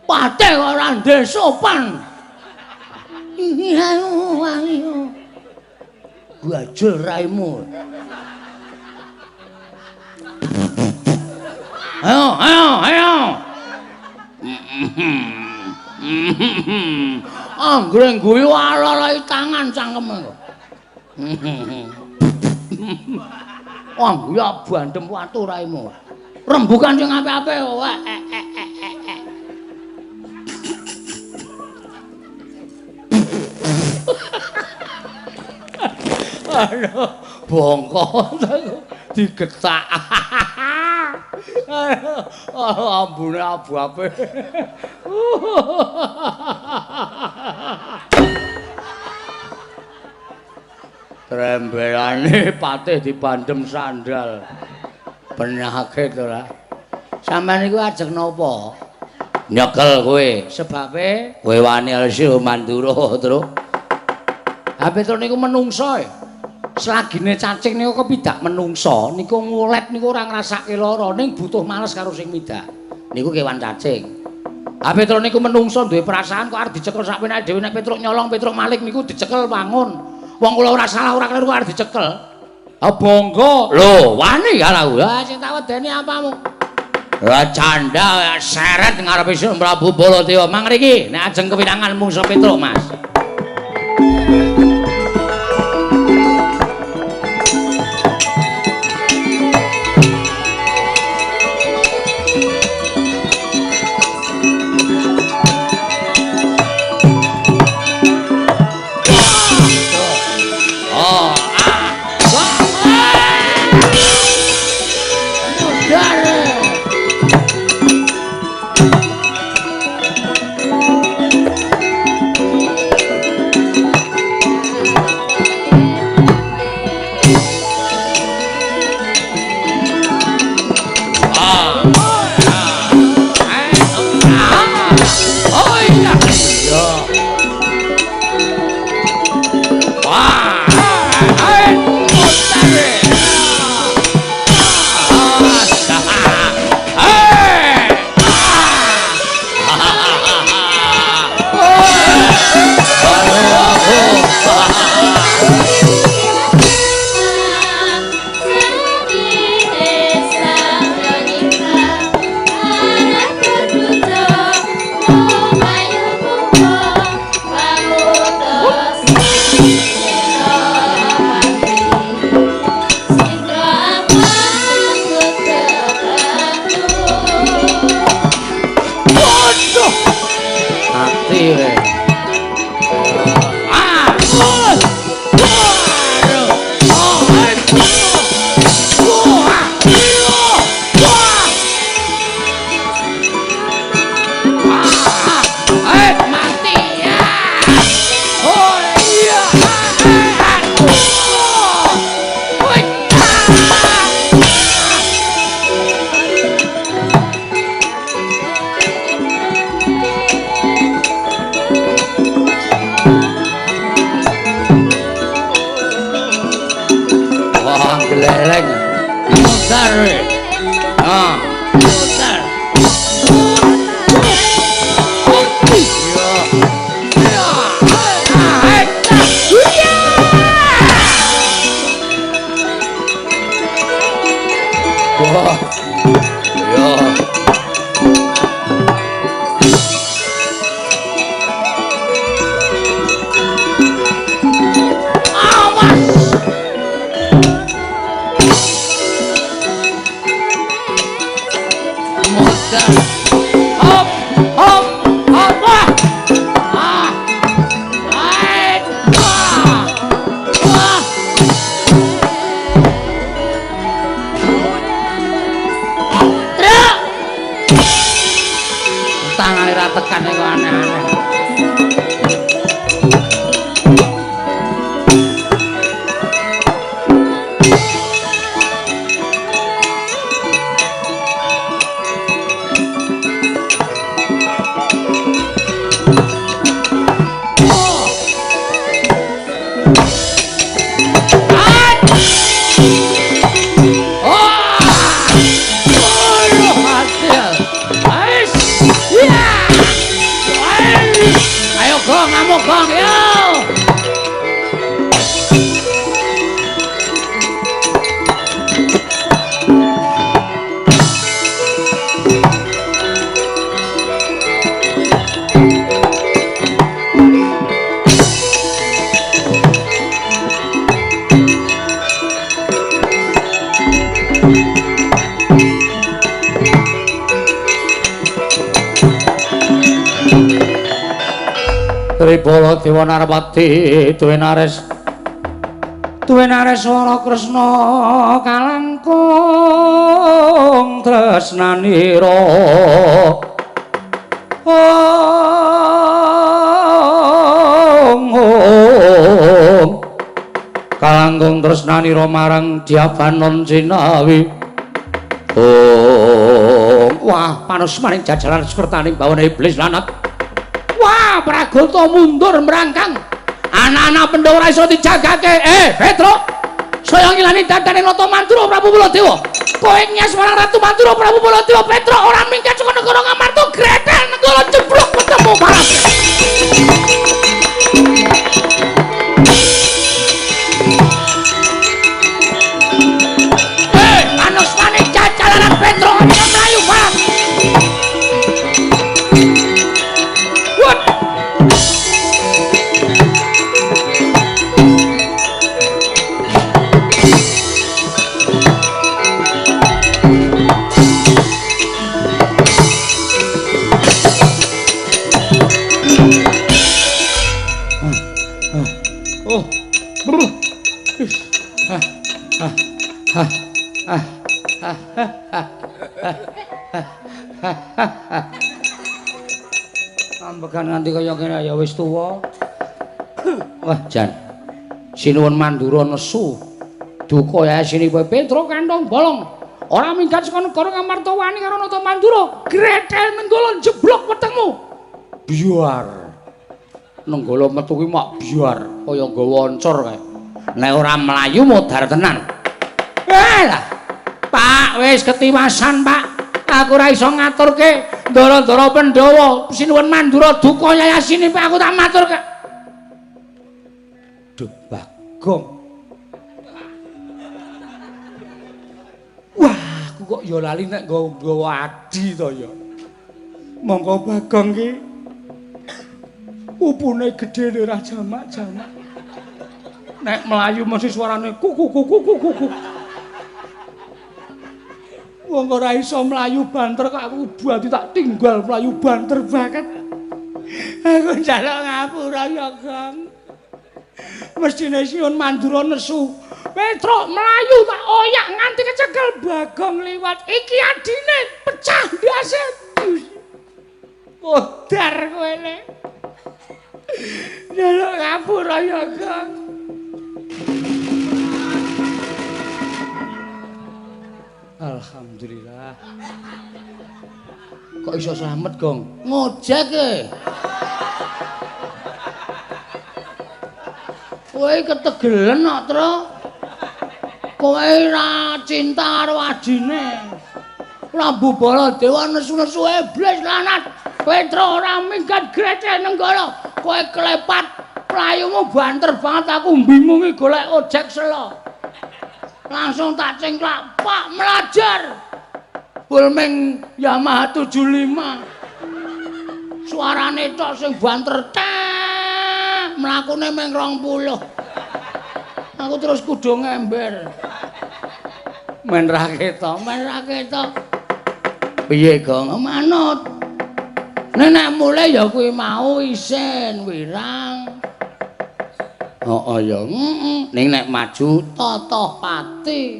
Patih ora ndek sopan. Gajul raimu. Ayo, ayo, ayo. Anggreng guyu alai tangan cangkeme kok. Wah, guyu bandem watu raimu. Rembukan sing apik-apik wae. Aduh, bongkok digetak. Ambune abu-abe. Trembelane patih dibandem sandal. Penyakit ora. Sampeyan niku ajeng napa? Nyekel kowe. Sebabe kowe wani alsi Mandura, Tru. Ha Petro niku menungso e. Selagine cacing niku kepidak menungso niku ngulet niku ora ngrasake lara ning butuh males karo sing midak. Niku kewan cacing. Ha Petro niku menungso duwe perasaan kok arep dicekel sak penake dhewe nek Petruk nyolong Petruk malik niku dicekel wangun. Wong kula ora salah ora kleru arep dicekel. Ha bangga. Lho, wani karo aku. Ha sing tak wedeni apamu? Lah canda seret ngarepe Sri Prabu Baladewa. Mang riki nek ajeng kewinangan mungsa Petruk, Mas. Tangane ra tekan kok aneh-aneh. Gong yo. Tribala Dewa Narpati duwe nares swara Kresna kalangkung tresnanira. Ong kalangkung tresnanira marang Dyabanon Cinawi. Ong wah panusmaning jajaran sekertaning bawana iblis lanat. Wah, Pragota mundur merangkang. Anak-anak Pandhawa ora iso dijagake. Petruk, saya ngilani dandane Nata Mandura Prabu Baladewa. Kowe nyes marang Ratu Mandura Prabu Baladewa. Petruk ora minggat saka negara Ngamarta, gretel negara jeblok ketemu marang. Manusmane jajalanan Petruk mlayu marang. Ambegan nganti kaya ngene ya wis tuwa. Wah, jan. Sinuwun Mandura nesu. Duka yasine Petruk kantong bolong. Ora minggat saka negara Ngamarta wani karo Nata Mandura. Gretel Nenggala jeblok wetengmu. Biar. Nenggala metu kuwi mak biar kaya nggawa oncor kae. Nek ora mlayu modar tenan. Lah. Pak, wis ketiwasan, Pak. Aku ora iso ngaturke ndara-ndara Pandhawa. Sinuwun Mandura duka yayasine Pak, aku tak maturke. Duh, Bagong. Wah, aku kok ya lali nek nggawa adi to ya. Monggo Bagong ki pupune gedhe ora jamak-jamak. Nek mlayu mesti suarane kuku kuku kuku kuku. Wong ora iso mlayu banter kok aku buati tak tinggal mlayu banter banget. Aku njaluk ngapura ya, Gong. Mestine Siun Mandura nesu. Petruk mlayu tak oyak nganti kecekel Bagong liwat. Iki adine pecah ndase. Modar kowe le. Njaluk ngapura ya, Gong. Alhamdulillah. Kok iso slamet, Gong? Ngojek e. Kowe ketegelen kok, Tru. Kowe ora cinta karo adine. Prabu Baladewa nesu-nesu iblis lanat. Petruk ora minggat grecek Nenggala. Kowe klepat playumu banter banget aku bingungi golek ojek selo. Langsung tak cengklak, Pak melajar. Bulming Yamaha 75. Suarane tok sing banter tek, mlakune meng 20. Aku terus kudu ngember. Men ra ketok, men ra ketok. Piye, Gong? Manut. Nek mulai ya kuwi mau isin wirang. Heeh ya, heeh. Ning nek maju totoh pati.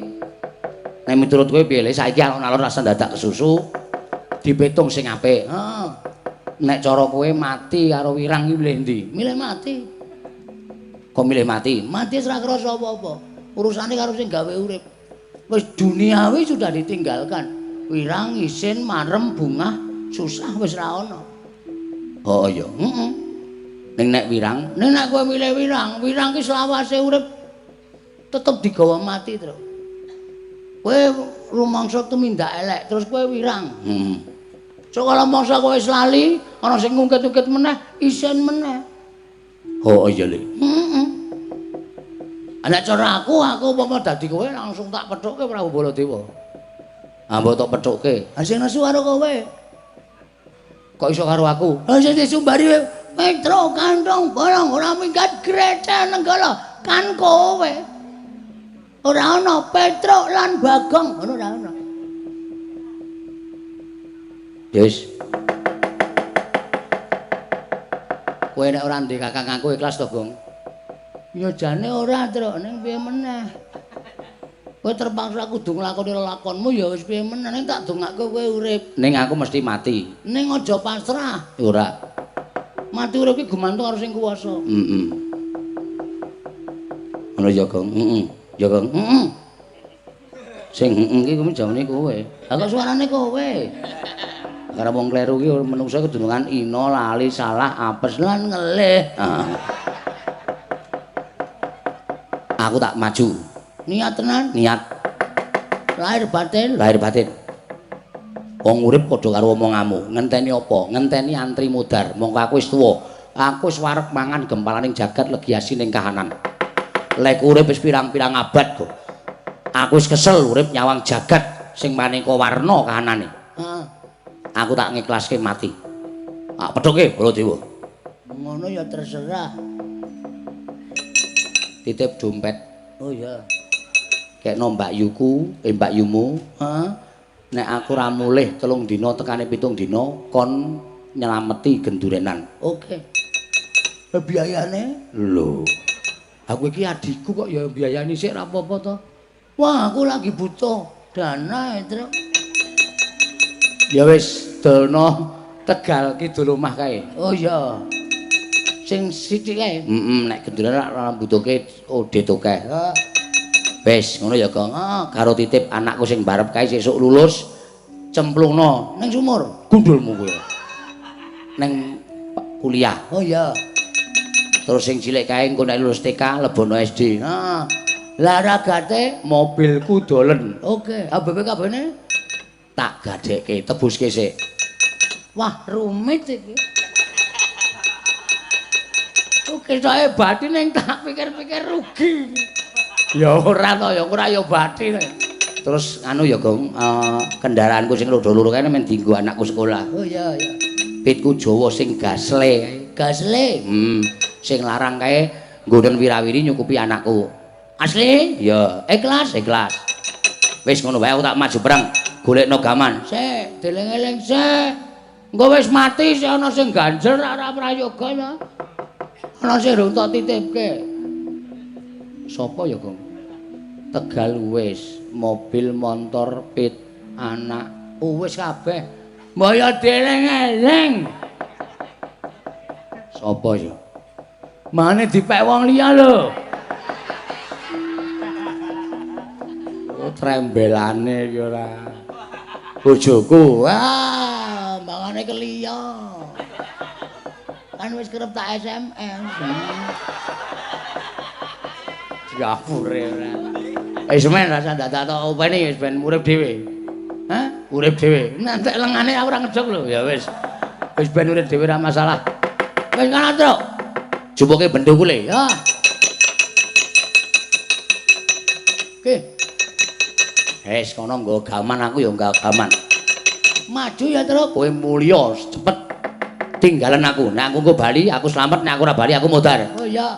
Nek miturut kowe piye le saiki alon-alon rasa dadak kesusu dipetung sing apik. Heeh. Nek cara kowe mati karo wirang iki milih ndi? Milih mati. Kok milih mati? Mati wis ora krasa apa-apa. Urusane karo sing gawe urip. Wis duniawi sudah ditinggalkan. Wirang, isin, marem, bungah, susah wis ra ana. Oh iya. Heeh. Ning nek wirang, ning nek kowe milih wirang, wirang ki selawase urip tetep digawa mati, Tru. Kowe rumangsa tumindak elek, terus kowe wirang. Heeh. So kalau mangsa kowe wis lali, ana sing ngungkit-ungkit meneh, isin meneh. Oh iya, Le. Heeh. Nek cara aku umpama dadi kowe langsung tak pethukke Prabu Baladewa. Ah, mbok tok pethukke. Ha sing nesu karo kowe. Kok iso karo aku? Ha sing disumbari Petro kantong bolong ora minggat grecel nenggala kan kowe. Ora ana Petro lan Bagong, ngono ora ana. Yes. Kowe nek ora ndek kakang aku ikhlas to, Gong? Ya jane ora, Truk, ning piye meneh. Kowe terpaksa kudu nglakoni lelakonmu ya wis piye meneh, ning tak dongake kowe urip. Ning aku mesti mati. Ning aja pasrah. Ora. Mati urip ki gumantung karo sing kuwasa. Heeh. Ngono ya, Gong. Heeh. Ya, Gong. Heeh. Sing heeh ki kuwi jamane kowe. Lah kok suarane kowe? Karena wong kleru ki menungso kedunungan ina, lali, salah, apes lan ngelih. Aku tak maju. Niat tenan? Niat. Lahir batin? Lahir batin. Wong urip padha karo omonganmu. Ngenteni apa? Ngenteni antri modar. Mongko aku wis tuwa. Aku wis wareg mangan gempalaning jagat legi asining kahanan. Lek urip wis pirang-pirang abad kok. Aku wis kesel urip nyawang jagat sing maneka warna kahanane. Heeh. Aku tak ngiklaske mati. Tak pethuke Baladewa. Ngono ya terserah. Titip dompet. Oh iya. Kekno Mbak Yuku, Mbak Yumu. Heeh. Nek aku ra mulih 3 dina tekane 7 dina kon nyelameti gendurenan. Oke. Biayane? Lho. Aku iki adikku kok ya biayani sik ra apa-apa to. Wah, aku lagi butuh dana, Truk. Ya wis, dolno Tegal kidul omah kae. Oh iya. Sing sithik kae. Heeh, nek genduren ora mbutuhke odit akeh. Heeh. Wis, ngono ya, Gong. Karo titip anakku sing barep kae sesuk lulus cemplungno ning sumur. Gundulmu kowe. Ning kuliah. Oh iya. Terus sing cilik kae engko nek lulus TK lebono SD. Heeh. Lah ragate mobilku dolen. Oke, ABPKB-ne tak gadekke, tebuske sik. Wah, rumit iki. Oke, saya batin ning tak pikir-pikir rugi. Ya ora to, ya ora ya batin. Terus anu ya, Gong, kendaraanku sing roda loro kae men dienggo anakku sekolah. Oh iya iya. Pitku Jawa sing gasle kae. Gasle? Sing larang kae nggonen wirawiri nyukupi anakku. Asli? Ya, ikhlas, ikhlas. Wis ngono wae aku tak maju perang golekno gaman. Sik, dieling-eling sik. Engko wis mati sik ana sing ganjel ora prayoga ya. Ana sing rung tok titipke. Sopo ya, Gong? Tegal wis, mobil, motor, pit, anak, wis kabeh. Mbok ya dieling-eling. Sopo ya? Mane dipek wong liya lho. Oh, trembelane iki ora. Bojoku, wah, mangane keliya. Kan wis kerep tak SMS. Diapure ora. Wis men rasa dadak tok openi wis ben urip dhewe. Hah? Urip dhewe. Nantek lengane aku ora ngejok lho. Ya wis. Wis ben urip dhewe ora masalah. Wis kana, Truk. Jupuke bendhoku le. Ya. Oke. Wis kono nggo gaman aku ya nggo gaman. Maju ya, Truk. Kowe mulya cepet tinggalan aku. Nek aku nggo bali aku slamet, nek aku ora bali aku modar. Oh iya.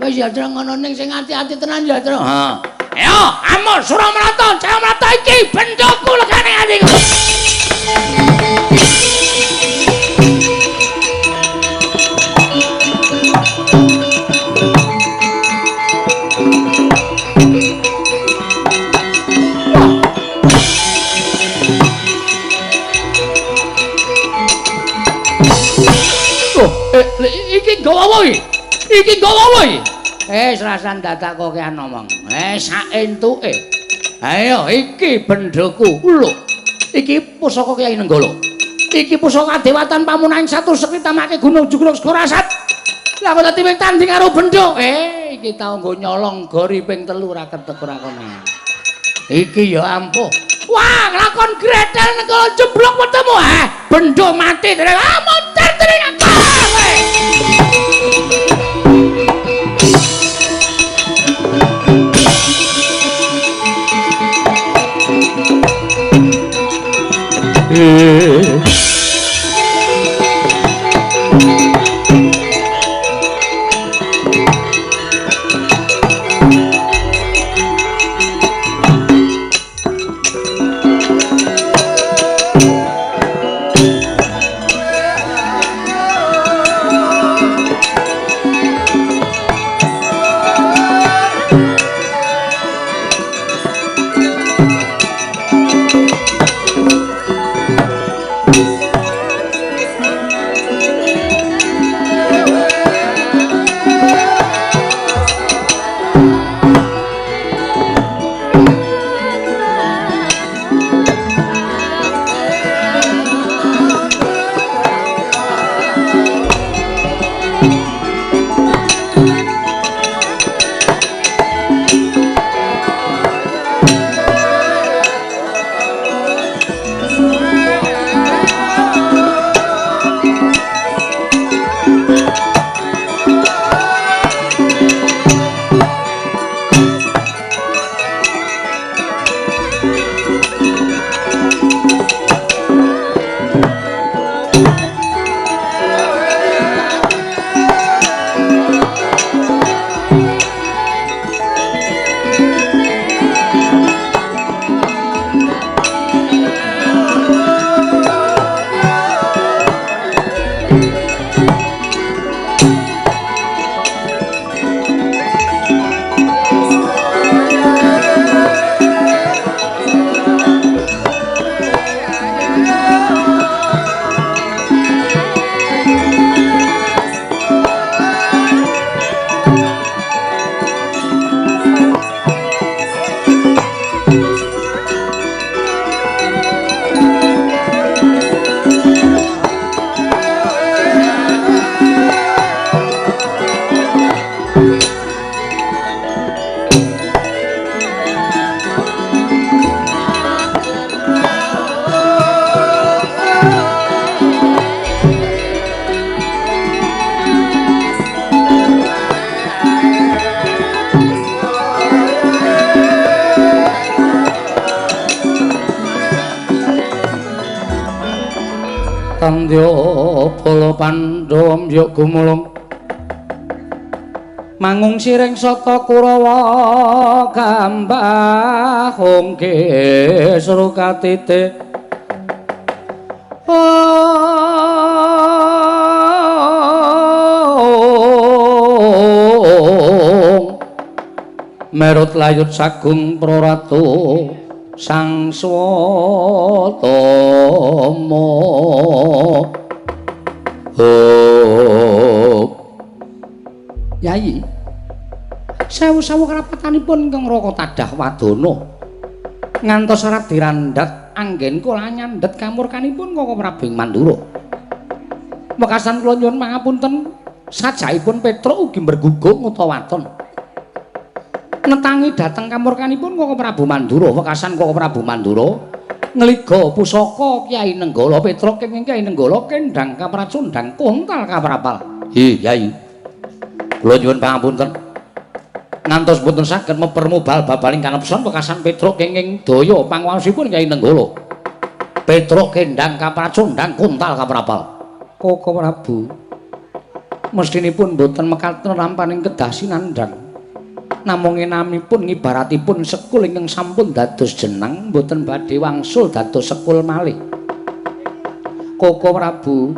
Wis ya Truk ngono ning sing ati-ati tenan ya, Truk. Heeh. Ayo, amur Suramrata, Jayamrata iki bendhoku legane atiku. Iki nggawa apa iki? Iki nggawa apa iki? Serasan dadak kokean ngomong. Sak entuke. Ayo iki bendhoku. Lho. Iki pusaka Kyai Nenggala. Iki pusaka dewatan pamunan satu sekti tamake gunung jugruk Skorasat. Lah kok dadi ping tanding karo bendho. Iki tau nggo nyolong gori ping 3 ora ketek ora kono. Iki ya ampuh. Wah, nglakon gretel Nenggala jeblok wetemu. Bendho mati terus. Ah, moncer terus apa? Tandya bala Pandhawa mbyuk gumulung mangung siring sata Kurawa gambah ongke srukatite merut layut sagung praratu Sang Swatama. Yai, sewu-sewu kerapatanipun ingkang Raka tadah wadana ngantos serat dirandhat anggen kula nyandhet kamurkanipun Kaka Prabu ing Mandura. Wekasan kula nyuwun pangapunten, sajaipun Petruk ugi mbergugung utawa waton. Netangi dhateng kamurkanipun Kaka Prabu Mandura. Wekasan Kaka Prabu Mandura ngliga pusaka Kyai Nenggala Petruk kenging Kyai Nenggala kendhang kapracundhang kontal kaprapal. Hi Yai, kula nyuwun pangapunten ngantos boten saged mepermu bal babaling kanepson wekasan Petruk kenging daya panguwasipun Kyai Nenggala Petruk kendhang kapracundhang kontal kaprapal. Kaka Prabu mestinipun boten mekaten rampaning kedah sinandhang. Namung enamipun ngibaratipun sekul ingkang sampun dados jeneng boten badhe wangsul dados sekul malih. Kaka Prabu,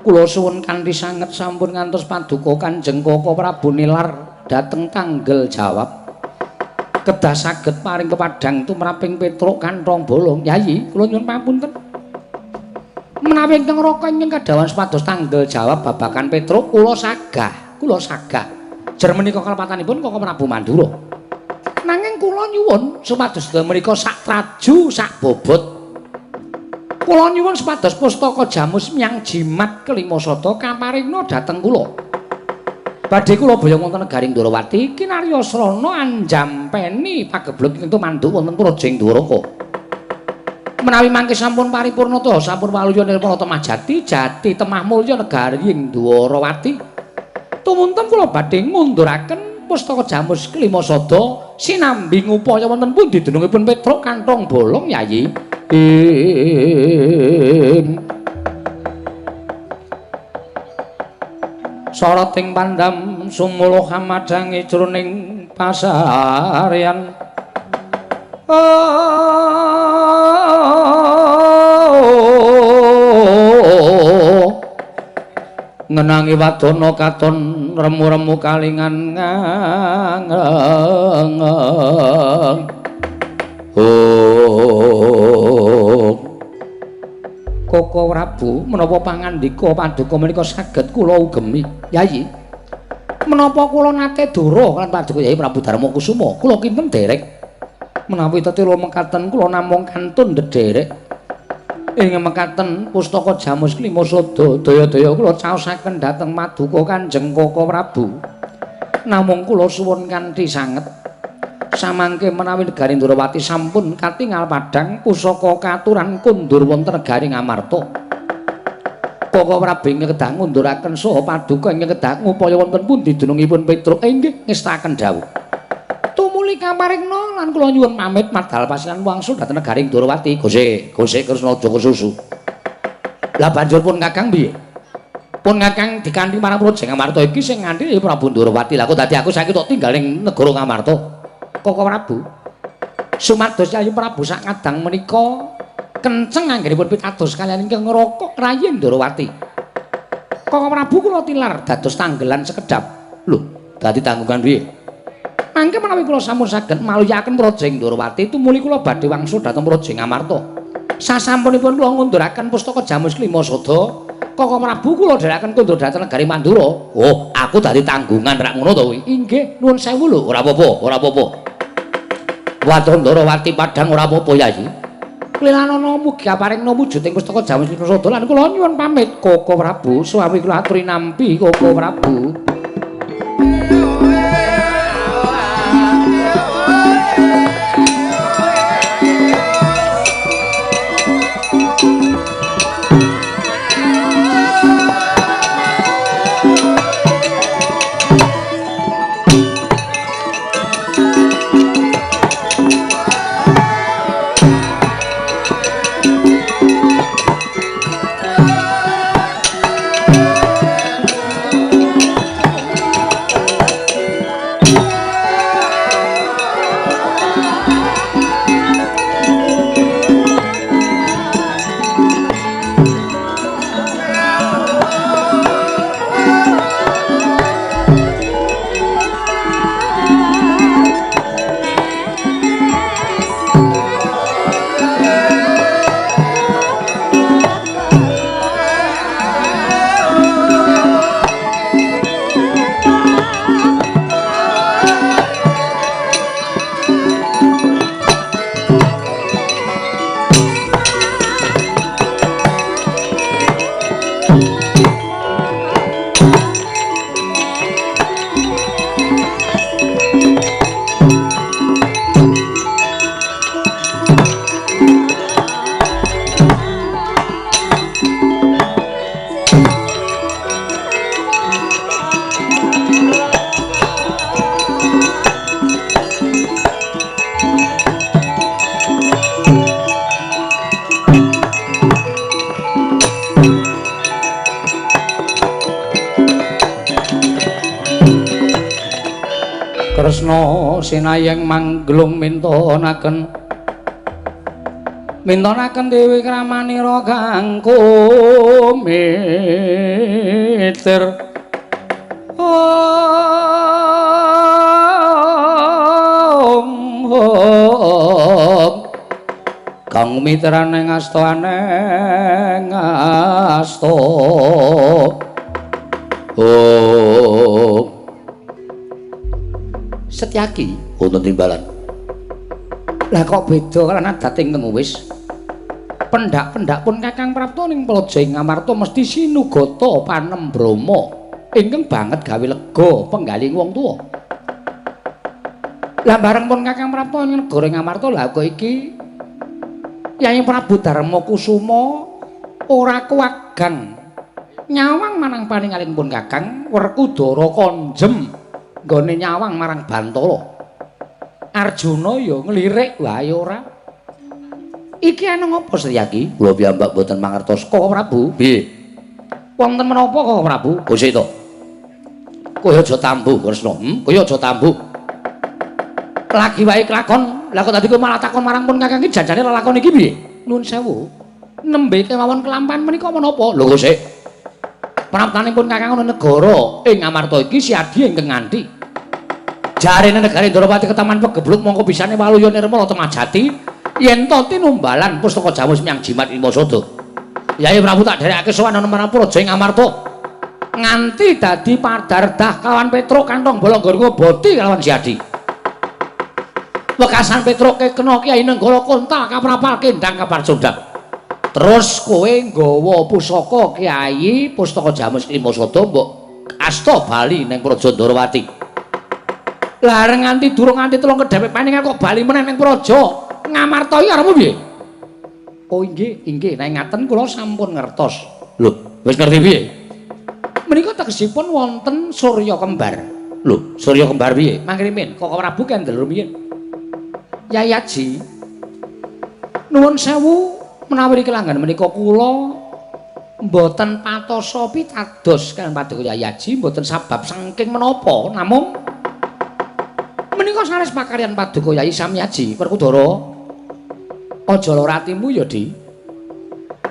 kula suwun kanthi sanget sampun ngantos paduka Kanjeng Kaka Prabu nilar dhateng tanggel jawab. Kedah saged paring kepadhang tumraping Petruk kanthong bolong. Yayi, kula nyuwun pangapunten. Menawi ingkang raka ingkang kadhawuhan supados tanggel jawab babagan Petruk kula sagah, kula sagah. Jer menika kalepatanipun Koko Prabu Mandura. Nanging kula nyuwun supados sedaya menika sak traju sak bobot. Kula nyuwun supados pustaka Jamus Miang Jimat kelima sata kaparingna dhateng kula. Badhe kula boyong wonten negaring Ndorowati kinarya srana anjampeni pageblug ing tumanduk wonten Prajing Dwaraka. Menawi mangke sampun paripurna tuha sampun waluya nirmala temah jati jati temah mulya negaring Ndwarawati. Tumuntun kula badhe ngunduraken pustaka Jamus kelima sada sinambi ngupaya wonten pundi dunungipun Petruk kantong bolong Yayi. Soroting pandam sumuluh hamadangi jroning pasaryan. Ngenangi wadana katon remu-remu kalingan ngangeng. Oh. Koko Prabu, menapa pangandika paduka menika saged kula ugemi, Yayi? Menapa kula nate dora lan paduka Yayi Prabu Darma Kusuma, kula kinten derek. Menawi tetela mekaten kula namung kantun ndederek. Ing mekaten pustaka Jamus kelima sada daya-daya kula caosaken dhateng maduka Kanjeng Koko Prabu. Namung kula suwun kanthi sanget. Samangke menawi negari Ndorowati sampun katingal padhang pusaka katuran kundur wonten negari Ngamarta. Koko Prabu ingkang kedah ngunduraken saha paduka ingkang kedah ngupaya wonten pundi dunungipun Petruk inggih ngestaken dawuh. Tumuli kaparingna lan kula nyuwun pamit madal pasinan wangsul dhateng negari Ndorowati. Gosek, gosek Kresna aja kesusu. Lah banjur pun Kakang piye? Pun Kakang dikanthi marang Praja Ngamarta iki sing nganthi Prabu Ndorowati. Lah kok dadi aku saiki tok tinggal ning negara Ngamarta. Koko Prabu sumados Yayi Prabu sak ngadang menika kenceng anggenipun pitados kaliyan ingkang ngrokok rayi Ndorowati. Koko Prabu kula tilar dados tanggelan sekedhap. Lho, dadi tanggungan piye? Mangke menawi kula sampun saged maluyaken Praja Ndorowati tumuli kula badhe wangsul dhateng Praja Ngamarta. Sasampunipun kula ngunduraken pustaka Jamus kelima sada, Koko Prabu kula dherekaken kundur dhateng negari Mandura. Oh, aku dadi tanggungan rak ngono to kuwi? Inggih, nuwun sewu lho, ora apa-apa, ora apa-apa. Wadon Ndorowati padhang ora apa-apa Yayi. Klilanana mugi aparingna wujuding pustaka Jamus kelima sada lan kula nyuwun pamit Koko Prabu, suami kula aturi nampi Koko Prabu. Kresna sinayeng mangglung mintonaken mintonaken dewi kramanira kang kumitir. Om om kang mitrane ngastane asta. Oh. Setyaki wonten timbalan. Lah kok beda lan adat ingkang wis pendak-pendak pun Kakang Prapta ning Praja ing Ngamarta mesti sinugata panembrama ingkang banget gawe lega penggalih wong tuwa. Lah bareng pun Kakang Prapta ing negara Ngamarta lah kok iki Yai Prabu Darma Kusuma ora kuwagang nyawang marang paningalin pun Kakang Werkudara konjem nggone nyawang marang Bantala. Arjuna ya nglirik wae ora. Iki ana ngapa Setyaki? Kula piyambak mboten mangertos. Kok Prabu? Piye? Wonten menapa kok Prabu? Bose to. Kowe aja tambuh Kresna. Kowe aja tambuh. Lagi wae kelakon. Lah kok tadi kowe malah takon marang pun Kakang iki janjane lelakon iki piye? Nuwun sewu. Nembe kemawon kelampan menika menapa? Lho kok sik. Praptanipun Kakang ana negara ing Ngamarta iki Siadi ingkang nganti. Jarene negari Ndrawati ketaman pegebluk mongko bisane waluya nirmala temajati yen to tinumbalan pustaka Jamus miyang jimat Imasada. Yai Prabu tak dherekake sowan ana marang Praja ing Ngamarta. Nganti dadi padardah kawan Petruk kantong bolong nggon boti kalawan Siadi. Wekasan Petruk kena Kyai Nenggala kontal kaprapal kendang kaparcundang. Terus kowe nggawa pusaka Kyai Pustaka Jamus Imasada mbok asta bali ning Praja Ndrawati. Lah areng nganti durung nganti telung kedhepek paningan kok bali meneh ning Praja Ngamarta iki arepmu piye? Oh inggih, inggih, nek ngaten kula sampun ngertos. Lho, wis ngerti piye? Menika tegesipun wonten surya kembar. Lho, surya kembar piye? Mangrimin, Koko Prabu kendel rumiyin. Yai Aji, nuwun sewu menawi kelanggan menika kula mboten patosa pitados kaliyan paduka Yai Aji mboten sabab saking menapa namung menika sanes pakaryan paduka Yai Samyaji Werkudara. Aja lara atimu ya, Di.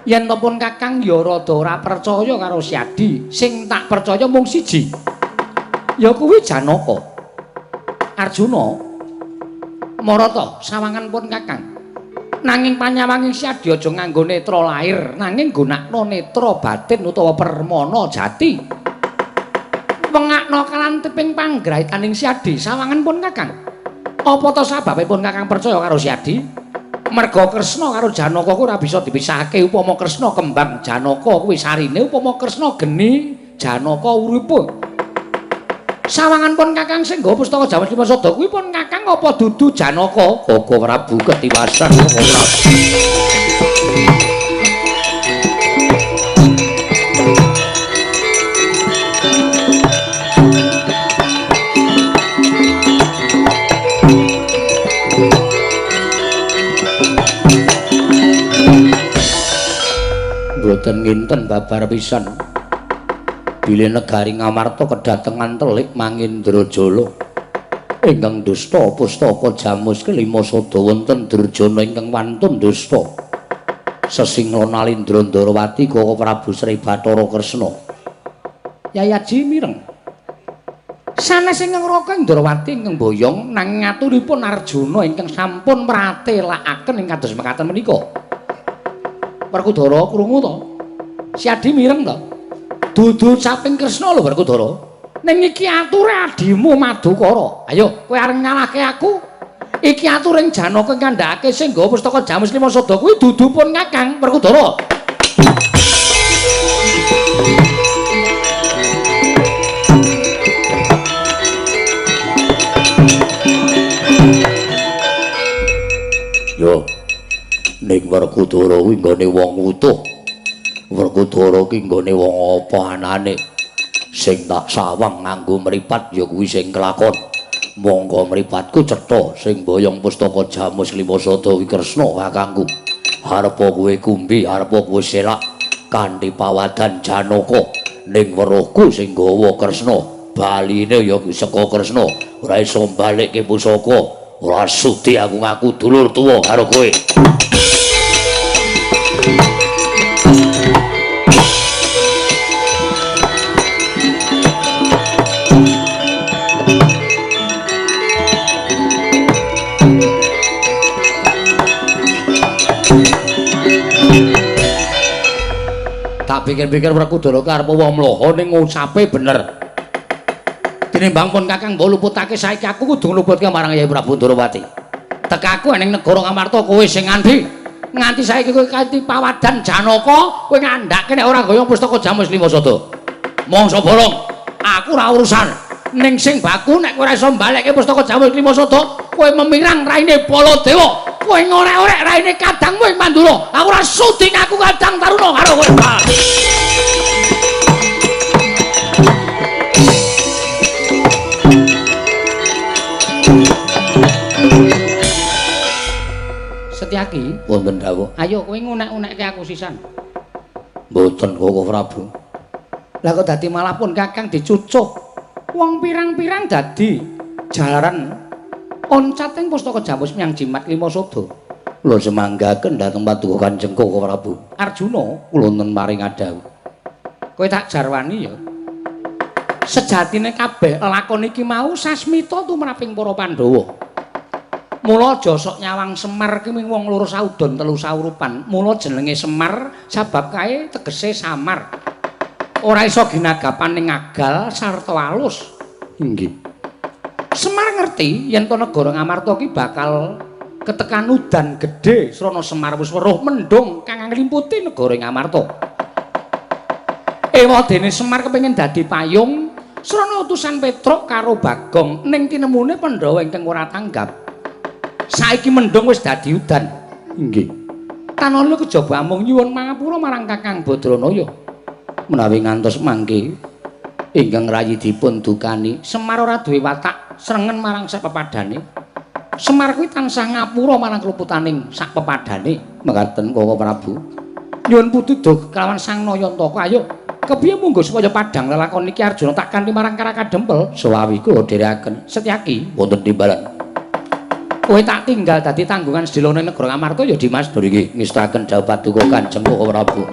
Yen to pun Kakang ya rada ora percaya karo Siadi, sing tak percaya mung siji. Ya kuwi Janaka. Arjuna marata sawangan pun Kakang. Nanging panyawanging Siadi aja nganggo netra lair, nanging nggunakno netra batin utawa permana jati. Wengakno kalantiping panggraitaning Siadi sawangan pun Kakang. Apa to sababe pun Kakang percaya karo Siadi? Merga Kresna karo Janaka kuwi ora bisa dipisahake. Upama Kresna kembang Janaka kuwi sarine, upama Kresna geni Janaka uripe. Sawangan pun Kakang sing nggawa pustaka Jamus Limasada kuwi pun Kakang apa dudu Janaka? Koko Prabu ketiwasan Koko Prabu. Mboten nginten babar pisan. Bilih negari Ngamarta kedatengan telik Mangindrajala ingkang dusta pustaka Jamus Kelimasada wonten Durjana ingkang wantun dusta. Sesingla Nalindra Ndarawati Koko Prabu Sri Bathara Kresna. Yai Aji mireng. Sanes ingkang raka Ndrawati ingkang boyong nang ngaturipun Arjuna ingkang sampun mratelakaken ing kados mekaten menika. Werkudara krungu to? Siadi mireng to? Dudu caping Kresna lho Werkudara. Ning iki ature adimu Madukara. Ayo kowe arep nyalahke aku. Iki aturing Janaka ngandhakake sing nggawa pustaka Jamus Limasada kuwi dudu pun Kakang Werkudara. Yo. Ning Werkudara kuwi nggone wong utuh. Werkudara ki nggone wong apa anane? Sing tak sawang nganggo mripat ya kuwi sing kelakon. Monggo mripatku cetha sing boyong pustaka Jamus Limasada kuwi Kresna kakangku. Arepa kowe kumbi, arepa kowe selak kanthi pawadan Janaka. Ning weruhku sing gawa Kresna, baline ya saka Kresna, ora iso mbalekke pusaka. Ora sudi aku ngaku dulur tuwa karo kowe. Tak pikir-pikir Werkudara ki arep wong mloho ning ngucape bener. Tinimbang pun Kakang mbok luputake saiki aku kudu ngluputke marang Yai Prabu Ndorowati. Tekaku ning negara Ngamarta kowe sing nganti. Nganti saiki kowe kanthi pawadan Janaka, kowe ngandhake nek ora goyong pustaka Jamus Lima Sada. Mongso bolong, aku ora urusan. Ning sing baku nek kowe ora iso mbalekke pustaka Jamus Lima Sada, kowe memirang raine Baladewa, kowe ngorek-orek raine kadangmu ing Mandura. Aku ora sudi ngaku kadang taruna karo kowe. Setyaki, wonten dawuh. Ayo kowe ngunek-unekke aku sisan. Mboten Koko Prabu. Lah kok dadi malah pun Kakang dicucuh. Wong pirang-pirang dadi jalaran oncating pustaka Jamus menyang Jimat Lima Sada. Kula semanggaken dhateng paduka Kanjeng Koko Prabu. Arjuna, kula wonten maring adhawuh. Kowe tak jarwani ya. Sejatine kabeh lelakon iki mau sasmita tumraping para Pandhawa. Mula aja sok nyawang Semar ki mung wong loro saudon telu saurupan. Mula jenenge Semar sabab kae tegese samar. Ora iso ginagapan ning agal sarta alus. Inggih. Semar ngerti yen to negara Ngamarta ki bakal ketekan udan gedhe srana Semar wis weruh mendung kang nglimputi negara Ngamarta. Ewadene Semar kepengin dadi payung srana utusan Petruk karo Bagong ning tinemune Pandhawa ingkang ora tanggap. Saiki mendung wis dadi udan. Inggih. Tanana kejaba amung nyuwun pangapura marang Kakang Badranaya. Menawi ngantos mangke ingkang rayi dipun dukani, Semar ora duwe watak srengen marang sak pepadane. Semar kuwi tansah ngapura marang kluputaning sak pepadane. Mekaten Koko Prabu. Nyuwun pituduh kelawan Sang Nayantaka. Ayo, kepiye munggo supaya padhang lelakon iki Arjuna tak kanthi marang Karakadempel? Sawawi kula dherekaken. Setyaki, wonten timbalan. Kowe tak tinggal dadi tanggungan sedelone negara Ngamarta ya Dimas. Nggih, ngestaken dawuh paduka Kanjeng Koko Prabu.